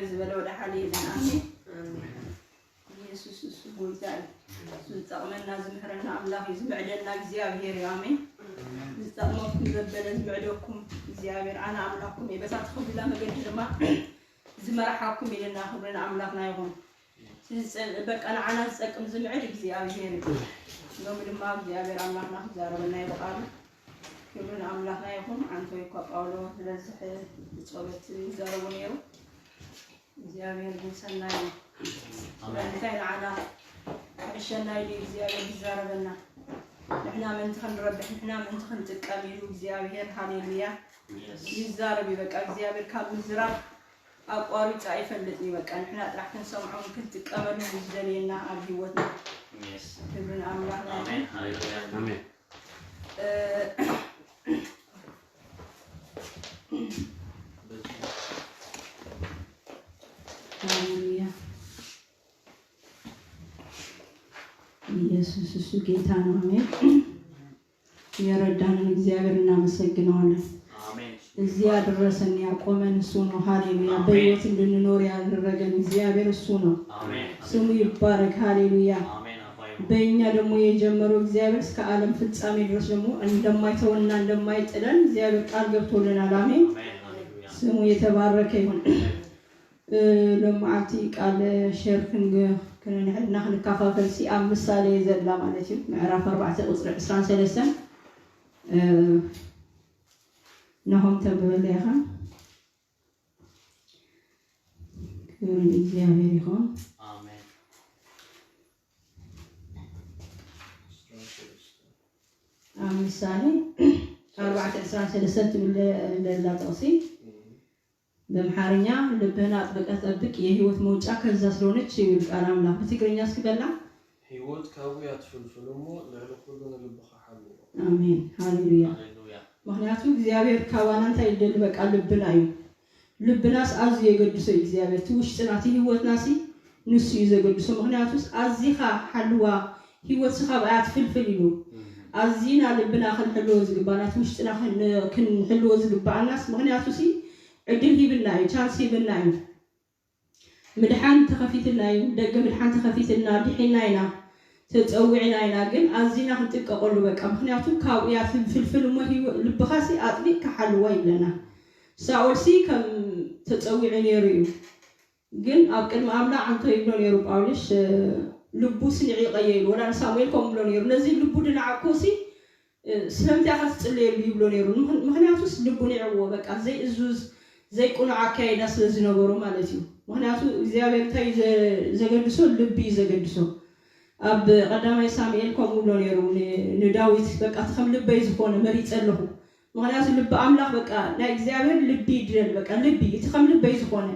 ዝበለ ወደ ሓደ የለን። ኣሜን። ኢየሱስ እሱ ጎይታ እዩ። እሱ ዝጠቕመና ዝምህረና ኣምላኽ እዩ። ዝምዕደና እግዚኣብሔር እዩ። ኣሜን። ዝጠቕመኩም ዘበለ ዝምዕደኩም እግዚኣብሔር ኣነ ኣምላኽኩም እየ። በታ ትኸዱላ መገዲ ድማ ዝመርሓኩም ኢልና ክብሪ ንኣምላኽና ይኹን። ዝጸ- በቃ ንዓና ዝጠቅም ዝምዕድ እግዚኣብሔር እዩ። ሎሚ ድማ እግዚኣብሔር ኣምላኽና ክዛረበና እዩ ብቃሉ። ክብሪ ንኣምላኽና ይኹን። ዓንቶ እኳ ጳውሎ ዝበዝሕ ብጸሎት ይዛረቡ ነይሩ። እግዚኣብሔር ግን ሰናይ እዩ። ስለምንታይ ንዓና ክዕሸና ኢሉ እግዚኣብሔር ይዛረበና። ንሕና ምእንቲ ክንረብሕ ንሕና ምእንቲ ክንጥቀም ኢሉ እግዚኣብሔር ሃሌሉያ ይዛረብ እዩ። በቃ እግዚኣብሔር ካብ ምዝራብ ኣቋሪፁ ኣይፈልጥን እዩ። በቃ ንሕና ጥራሕ ክንሰምዖን ክንጥቀመሉን እዩ ዝደልየና ኣብ ህይወትና። ክብሪ ንኣምላኽና ይኹን። ኣሜን። ሃሌሉያ። ኣሜን። እ፣ ሃሌሉያ። ኢየሱስ እሱ ጌታ ነው። ኣሜን። የረዳንን እግዚኣብሔር እናመሰግነዋለን። ኣሜን። እዚህ ያደረሰን ያቆመን እሱ ነው። ሃሌሉያ። አሜን። በህይወት እንድንኖር ያደረገን እግዚአብሔር እሱ ነው። ኣሜን። ስሙ ይባረክ። ሃሌሉያ። ኣሜን። ኣባይ። በእኛ ደግሞ የጀመረው እግዚአብሔር እስከ ዓለም ፍጻሜ ድረስ ደግሞ እንደማይተውና እንደማይጥለን እግዚአብሔር ቃል ገብቶልናል። አሜን። ኣሜን። ሃሌሉያ። ስሙ የተባረከ ይሁን። እ፣ ሎማዓንቲ ቃል ሼር ክንግ- ክንንሕልና ክንካፋፈል ሲ ኣብ ምሳሌ ዘላ ማለት እዩ። ምዕራፍ ኣርባዕተ ቁፅሪ ዕስራን ሰለስተን፣ እ፣ ነሆም ተንብበለይ ኢኻ። ክብሪ ንእግዚኣብሔር ይኹን። ኣሜን። ኣብ ምሳሌ ኣርባዕተ ዕስራን ሰለስተን ትብል ዘላ ጥቕሲ በምሓርኛ ልብህን ኣጥብቀህ ጠብቅ የህይወት መውጫ ከዛ ስለሆነች ይብል ቃል ኣምላኽ። ብትግርኛ እስኪ በላ። ህይወት ካብኡ እያ ትፍልፍል እሞ ልዕሊ ኩሉ ንልብኻ ሓልዎ። ኣሜን ሃሌሉያ። ሃሌሉያ። ምክንያቱ እግዚኣብሔር ካባና እንታይ ይደሊ? በቃ ልብና እዩ። ልብናስ ኣዝዩ የገድሶ እዩ እግዚኣብሔር። እቲ ውሽጥና እቲ ህይወትናሲ ንሱ እዩ ዘገድሶ። ምክንያቱስ ኣዚኻ ሓልዋ ህይወትሲ ካብኣ እያ ትፍልፍል ኢሉ ኣዚና ልብና ክንሕልዎ ዝግባና እቲ ውሽጥና ክን- ክንሕልዎ ዝግባኣናስ ምክንያቱሲ ዕድል ሂብና እዩ፣ ቻንስ ሂብና እዩ። ምድሓን ተኸፊትልና እዩ፣ ደገ ምድሓን ተኸፊትልና ድሒና ኢና ተፀዊዕና ኢና። ግን ኣዚና ክንጥቀቀሉ በቃ ምክንያቱ ካብኡ እያ ትፍልፍል እሞ ህይወ- ልብኻሲ ኣጥቢቅካ ሓልዋ ይብለና። ሳኦልሲ ከም ተፀዊዑ ነይሩ እዩ። ግን ኣብ ቅድሚ ኣምላኽ ኣንቶ ይብሎ ነይሩ ጳውሎስ፣ እ፣ ልቡስ ንዒቐዮ ኢሉ። ወላ ንሳሙኤል ከምኡ ብሎ ነይሩ። ነዚ ልቡ ድነዓቅኩሲ፣ እ፣ ስለምንታይ ኢኻ ትጽለየሉ ይብሎ ነይሩ። ምኽ- ምኽንያቱስ ልቡ ንዕዎ፣ በቃ ዘይእዙዝ ዘይቅኑዕ ኣካይዳ ስለ ዝነበሮ ማለት እዩ። ምኽንያቱ እግዚኣብሔር እንታይ እዩ ዘ- ዘገድሶ? ልቢ እዩ ዘገድሶ። ኣብ ቀዳማይ ሳሙኤል ከምኡ ብሎ ነይሩ ን- ንዳዊት፣ በቃ እቲ ከም ልበይ ዝኾነ መሪጸ ኣለኹ። ምኽንያቱ ልቢ ኣምላኽ በቃ ናይ እግዚኣብሔር ልቢ ይድለል፣ በቃ ልቢ እቲ ከም ልበይ ዝኾነ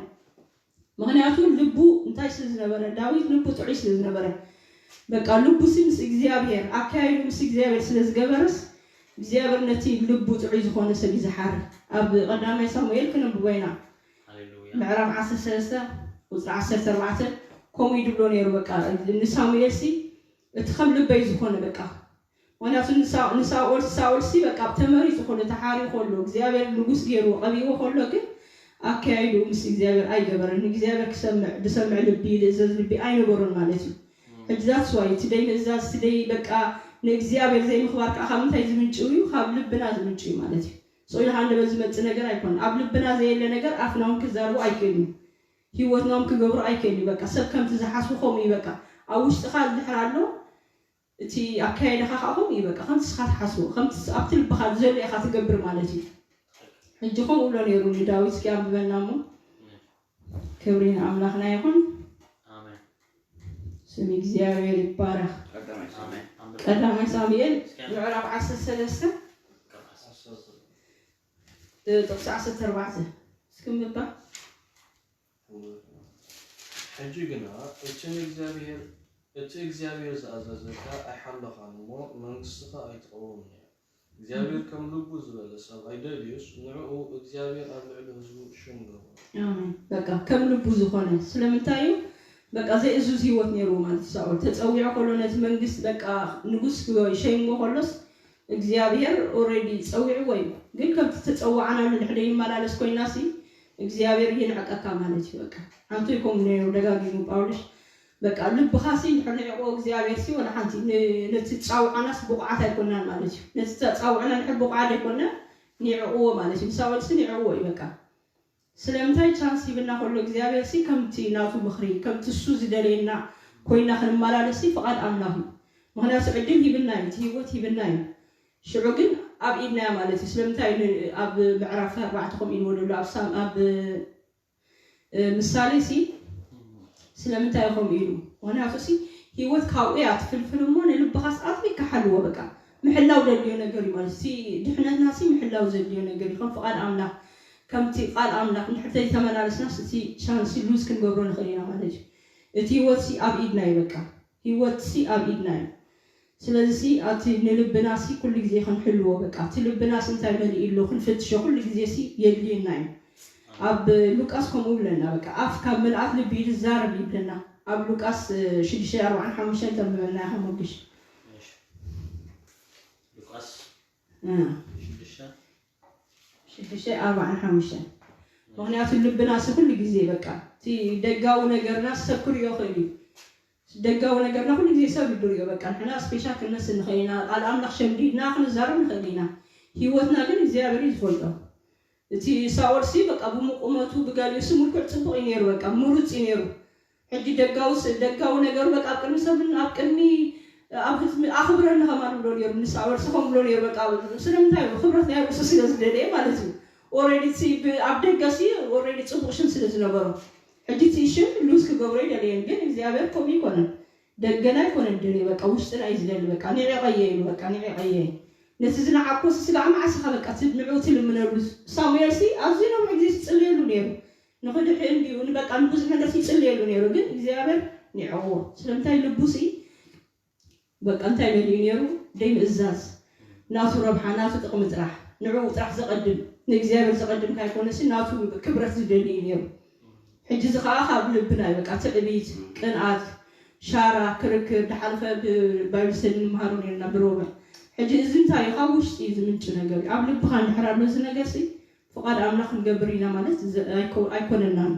ምኽንያቱ ልቡ እንታይ ስለ ዝነበረ፣ ዳዊት ልቡ ጥዑይ ስለ ዝነበረ፣ በቃ ልቡሲ ምስ እግዚኣብሔር ኣካያይዱ ምስ እግዚኣብሔር ስለ ዝገበረስ እግዚኣብሔር ነቲ ልቡ ጥዑይ ዝኾነ ሰብ እዩ ዝሓሪ። ኣብ ቀዳማይ ሳሙኤል ክነንብቦ ኢና። ሃሌሉያ። ምዕራፍ ዓሰርተ ሰለስተ ቁፅሪ ዓሰርተ ኣርባዕተ ከምኡ እዩ ድብሎ ነይሩ። በቃ ንሳሙኤልሲ እቲ ከም ልበይ ዝኾነ በቃ ምክንያቱ ንሳ- ንሳኦል ሳኦልሲ በቃ ተመሪፁ ከሎ ተሓርዩ ከሎ እግዚኣብሔር ንጉስ ገይርዎ ቀቢዎ ከሎ ግን ኣካያይድኡ ምስ እግዚኣብሔር ኣይገበረን። ንእግዚኣብሔር ክሰምዕ ዝሰምዕ ልቢ ዝእዘዝ ልቢ ኣይነበሮን ማለት እዩ። ሕጂ that's why እቲ ደይ ምእዛዝ እቲ ደይ በቃ ንእግዚኣብሔር ዘይምኽባር ከዓ ካብ ምንታይ ዝምንጭው እዩ? ካብ ልብና ዝምንጭው እዩ ማለት እዩ። So ኢልካ ሃንደበት ዝመፅእ ነገር ኣይኮነን። ኣብ ልብና ዘየለ ነገር ኣፍና እውን ክዛርቦ ኣይክእልን እዩ። ህይወትና እውን ክገብሮ ኣይክእልን እዩ። በቃ ሰብ ከምቲ ዝሓስቡ ከምኡ እዩ። በቃ ኣብ ውሽጥኻ እንድሕር ኣሎ እቲ ኣካያይዳኻ ከዓ ከምኡ እዩ። በቃ ከምቲ ንስኻ ትሓስቦ ከምቲ ኣብቲ ልብኻ ዘሎ ኢኻ ትገብር ማለት እዩ። ሕጂ ከምኡ ብሎ ነይሩ ንዳዊት እስኪ ኣንብበልና እሞ። ክብሪ ንኣምላኽና ይኹን። ኣሜን። ስም እግዚኣብሔር ይባረኽ። ኣሜን። ኣንብብ። ቀዳማይ ሳሙኤል እስኪ ምዕራፍ ዓሰርተ ሰለስተ ጥቕሲ ዓሰርተ ኣርባዕተ እስኪ ምባ ሕጂ ግና እቲ ንእግዚኣብሔር እቲ እግዚኣብሔር ዝኣዘዘካ ኣይሓለኻን እሞ መንግስትኻ ኣይትቐውምን እያ። እግዚኣብሔር ከም ልቡ ዝበለ ሰብ ኣይደልዩስ ንዕኡ እግዚኣብሔር ኣብ ልዕሊ ህዝቡ ሽም ገበሮ። ኣሜን። በቃ ከም ልቡ ዝኾነ ስለምንታይ እዩ? በቃ ዘይእዙዝ ህይወት ነይርዎ ማለት እዩ። ሳኦል ተፀዊዑ ከሎ ነቲ መንግስቲ በቃ ንጉስ ሸይምዎ ከሎስ እግዚኣብሔር already ፀዊዕዎ እዩ። ግን ከምቲ ተፀዋዕናሉ ድሕደ ይመላለስ ኮይናሲ እግዚኣብሔር ይንዕቀካ ማለት እዩ። በቃ ሓንቲ ይኮም ነይሩ ደጋጊሙ ጳውሎስ። በቃ ልብኻሲ እንድሕር ንዕቆ እግዚኣብሔርሲ ወላ ሓንቲ ን- ነቲ ፃውዓናስ ብቑዓት ኣይኮናን ማለት እዩ። ነቲ ፃውዕና እንድሕር ብቑዓት ኣይኮና ንዕቕዎ ማለት እዩ። ንሳኦልሲ ንዕቕዎ እዩ በቃ። ስለምንታይ ቻንስ ሂብና ከሎ እግዚኣብሔር ሲ ከምቲ ናቱ ምኽሪ ከምቲ እሱ ዝደልየና ኮይና ክንመላለስ ሲ ፍቓድ ኣምላኽ እዩ። ምክንያቱ ዕድል ሂብና እዩ፣ እቲ ህይወት ሂብና እዩ። ሽዑ ግን ኣብ ኢድና እያ ማለት እዩ። ስለምንታይ ን- ኣብ ምዕራፍ ኣርባዕተ ከምኡ ኢልዎ ዘሎ ኣብ ሳም ኣብ እ፣ ምሳሌ ሲ ስለምንታይ ከምኡ ኢሉ? ምክንያቱ ሲ ህይወት ካብኡ እያ ትፍልፍል እሞ ንልብኻስ ኣጥቢቅካ ሓልዎ። በቃ ምሕላው ዘድልዮ ነገር እዩ ማለት እቲ ድሕነትና ሲ ምሕላው ዘድልዮ ነገር እዩ። ከም ፍቓድ ኣምላኽ ከምቲ ቃል ኣምላኽ እንድሕር ተይተመላለስናስ እቲ ቻንስ ሉዝ ክንገብሮ ንኽእል ኢና ማለት እዩ። እቲ ህይወት ሲ ኣብ ኢድና እዩ። በቃ ህይወት ሲ ኣብ ኢድና እዩ። ስለዚ ሲ ኣቲ ንልብና ሲ ኩሉ ግዜ ክንሕልዎ በቃ እቲ ልብና ሲ እንታይ መሊኡ ኣሎ ክንፍትሾ ኩሉ ግዜ ሲ የድልየና እዩ። ኣብ ሉቃስ ከምኡ ይብለና በቃ ኣፍ ካብ ምልኣት ልቢ እዩ ዝዛረብ ይብለና። ኣብ ሉቃስ ሽዱሽተ ኣርባዓን ሓሙሽተን ተንብበልና ኢኻ ሞግሽ። ሉቃስ እ፣ ሽዱሽተ ሽዱሽተ ኣርባዓን ሓሙሽተን ምክንያቱ ልብና ሲ ኩሉ ግዜ በቃ እቲ ደጋዊ ነገርና ሰብ ክሪኦ ክእል እዩ። ደጋዊ ነገርና ኩሉ ግዜ ሰብ እዩ ዝሪኦ። በቃ ንሕና ስፔሻል ክንመስል ንኽእል ኢና፣ ቃል ኣምላኽ ሸምዲድና ክንዛረብ ንኽእል ኢና። ህይወትና ግን እግዚኣብሔር እዩ ዝፈልጦ። እቲ ሳኦል ሲ በቃ ብምቁመቱ ብገሊኡ ሲ ምልኩዕ ፅቡቕ እዩ ነይሩ፣ በቃ ምሩፅ እዩ ነይሩ። ሕጂ ደጋዊ ስ- ደጋዊ ነገሩ በቃ ኣብ ቅድሚ ሰብን ኣብ ቅድሚ ኣብ ህዝቢ ኣኽብረኒ ከማን ብሎ ነይሩ። ንሳኦል ሲ ከም ብሎ ነይሩ በቃ ስለምንታይ ክብረት ናይ ርእሱ ስለ ዝደለየ ማለት እዩ። ኦረዲ ኣብ ደገ ሲ ኦረዲ ፅቡቕ ሽም ስለ ዝነበሮ ሕጂ እቲ ሽም ሉዝ ክገብሮ ይደለየን ግን እግዚኣብሔር ከምኡ ይኮነን። ደገና ይኮነን ደልዩ በቃ ውሽጥና እዩ ዝደሊ በቃ ንዒቐየ ኢሉ በቃ ንዒቐየ። ነቲ ዝነዓቅኮ ሲ ስጋዕ መዓስ ኢኻ በቃ ቲ- ንዕኡ ትልምነሉ? ሳሙኤል ሲ ኣዝዩ ነዊሕ ግዜ ዝፅልየሉ ነይሩ። ንኽድሕን ድዩ ንበቃ ንብዙሕ ነገር ሲ ይፅልየሉ ነይሩ ግን እግዚኣብሔር ኒዕቕዎ። ስለምንታይ ልቡ ሲ በቃ እንታይ መሊኡ ነይሩ? ደይ ምእዛዝ ናቱ ረብሓ ናቱ ጥቕሚ ጥራሕ ንዕኡ ጥራሕ ዘቐድም ንእግዚኣብሔር ዘቐድም ካይኮነሲ ናቱ ክብረት ዝደሊ እዩ ነይሩ። ሕጂ እዚ ከዓ ካብ ልብና እዩ በቃ ትዕቢት፣ ቅንኣት፣ ሻራ፣ ክርክር ድሓልፈ ብባይብል ስተዲ ንምሃሮ ነርና ብሮበ ሕጂ እዚ እንታይ እዩ ካብ ውሽጢ እዩ ዝምንጭ ነገር እዩ ኣብ ልብኻ እንድሕር ኣሎ እዚ ነገር ሲ ፍቓድ ኣምላኽ ክንገብር ኢና ማለት ዘ- ኣይኮ- ኣይኮነናን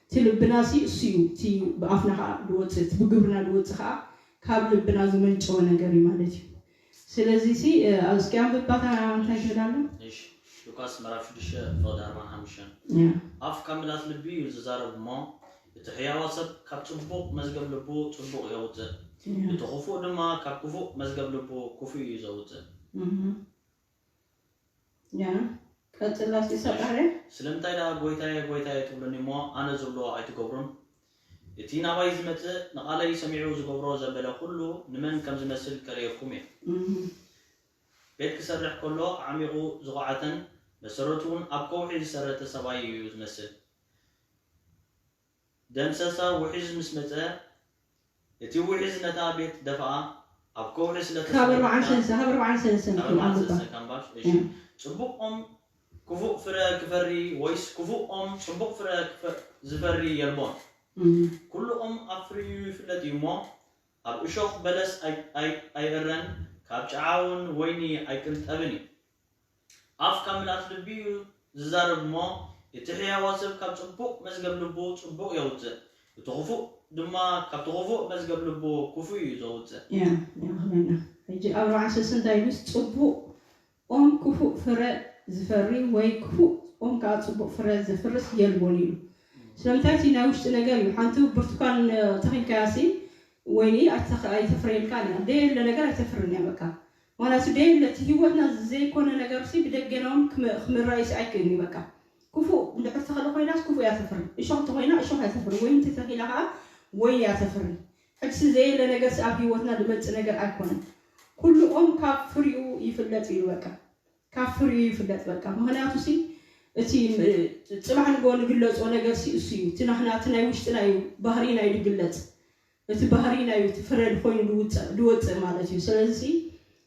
እቲ ልብና ሲ እሱ እዩ እቲ ብኣፍና ከዓ ዝወፅእ እቲ ብግብርና ዝወፅእ ከዓ ካብ ልብና ዝመንጨወ ነገር እዩ ማለት እዩ ስለዚ ሲ እ፣ እስኪ ኣንብባታ እንታይ ትብል ኣሎ እሺ ሉቃስ ምዕራፍ ሽዱሽተ ፍቕዲ ኣርባን ሓሙሽተን ያ ኣፍ ካብ ምልኣት ልቢ እዩ ዝዛረብ እሞ እቲ ሕያዋ ሰብ ካብ ፅቡቕ መዝገብ ልቡ ፅቡቕ የውፅእ ያ እቲ ክፉእ ድማ ካብ ክፉእ መዝገብ ልቡ ክፉእ እዩ ዘውፅእ እህ። ያ ቀፅላ እስኪ ሰጣሪ ስለምንታይ ደኣ ጎይታየ ጎይታየ ትብሉኒ እሞ ኣነ ዝብሎ ኣይትገብሩን እቲ ናባይ ዝመፅእ ንቓለይ ሰሚዑ ዝገብሮ ዘበለ ኩሉ ንመን ከም ዝመስል ከርእየኩም እየ እህ። ቤት ክሰርሕ ከሎ ኣዕሚቑ ዝኹዓተን መሰረቱ እውን ኣብ ከውሒ ዝሰረተ ሰብኣይ እዩ ዝመስል። ደምሰሳ ውሒዝ ምስ መጸ፣ እቲ ውሒዝ ነታ ቤት ደፍኣ፣ ኣብ ከውሒ ስለ ካብ ኣርባዓን ሰለስተ ካብ ኣርባዓን ሰለስተ ካብ ንክእል ኣርባዓን ኣንብባ ሰለስተ ካብ ባሽ፣ እሺ። እም። ጽቡቕ ኦም ክፉእ ፍረ ክፈሪ ወይስ ክፉእ ኦም ጽቡቕ ፍረ ክፈ- ዝፈሪ የልቦን። እም። ኩሉ ኦም ኣብ ፍሪኡ ይፍለጥ እዩ እሞ፣ ኣብ እሾኽ በለስ ኣይ- ኣይ- ኣይእረን፣ ካብ ጨዓ እውን ወይኒ ኣይቅንጠብን እዩ። ኣፍ ካብ ምልኣት ልቢ እዩ ዝዛረብ እሞ፣ እቲ ሕያዋ ሰብ ካብ ጽቡቕ መዝገብ ልቡ ጽቡቕ የውጽእ፣ እቲ ኽፉእ ድማ ካብቲ ኽፉእ መዝገብ ልቡ ክፉእ እዩ ዘውጽእ። ያ የኽብረና። ሕጂ ኣብ ኣርባዓን ሰለስተ እንታይ ኢሉስ ጽቡቕ ኦም ክፉእ ፍረ ዝፈሪ ወይ ክፉእ ኦም ከዓ ጽቡቕ ፍረ ዘፍርስ የልቦን ኢሉ። ስለምንታይ እቲ ናይ ውሽጢ ነገር እዩ። ሓንቲ ብርቱካን ተኺልካያ ሲ ወይኒ ኣይተኽ- ኣይተፍረየልካን እያ። ደየለ ነገር ኣይተፍርን እያ በቃ። ምክንያቱ ደየለ እቲ ህይወትና ዘይኮነ ነገር ሲ ብደገናውን ክም- ክምራይ ሲ ኣይክእልን እዩ በቃ። ክፉእ እንድሕር ተኽሊ ኮይናስ ክፉእ እያ ተፍሪ። እሾኽ እንተኮይና እሾኽ እያ ተፍሪ። ወይኒ እንተተኺላ ከዓ ወይኒ እያ ተፍሪ። ሕጂ ሲ ዘየለ ነገር ሲ ኣብ ህይወትና ዝመጽእ ነገር ኣይኮነን። ኩሉ ኦም ካብ ፍሪኡ ይፍለጥ እዩ በቃ። ካብ ፍሪኡ ይፍለጥ በቃ። ምክንያቱ ሲ እቲ እ፣ ጽባሕ ንግሆ ንግለጾ ነገር ሲ እሱ እዩ። እቲ ናህና እቲ ናይ ውሽጥና እዩ ባህሪና እዩ ዝግለጽ። እቲ ባህሪና እዩ እቲ ፍረ ኮይኑ ዝውጸ- ዝወጽእ ማለት እዩ። ስለዚ ሲ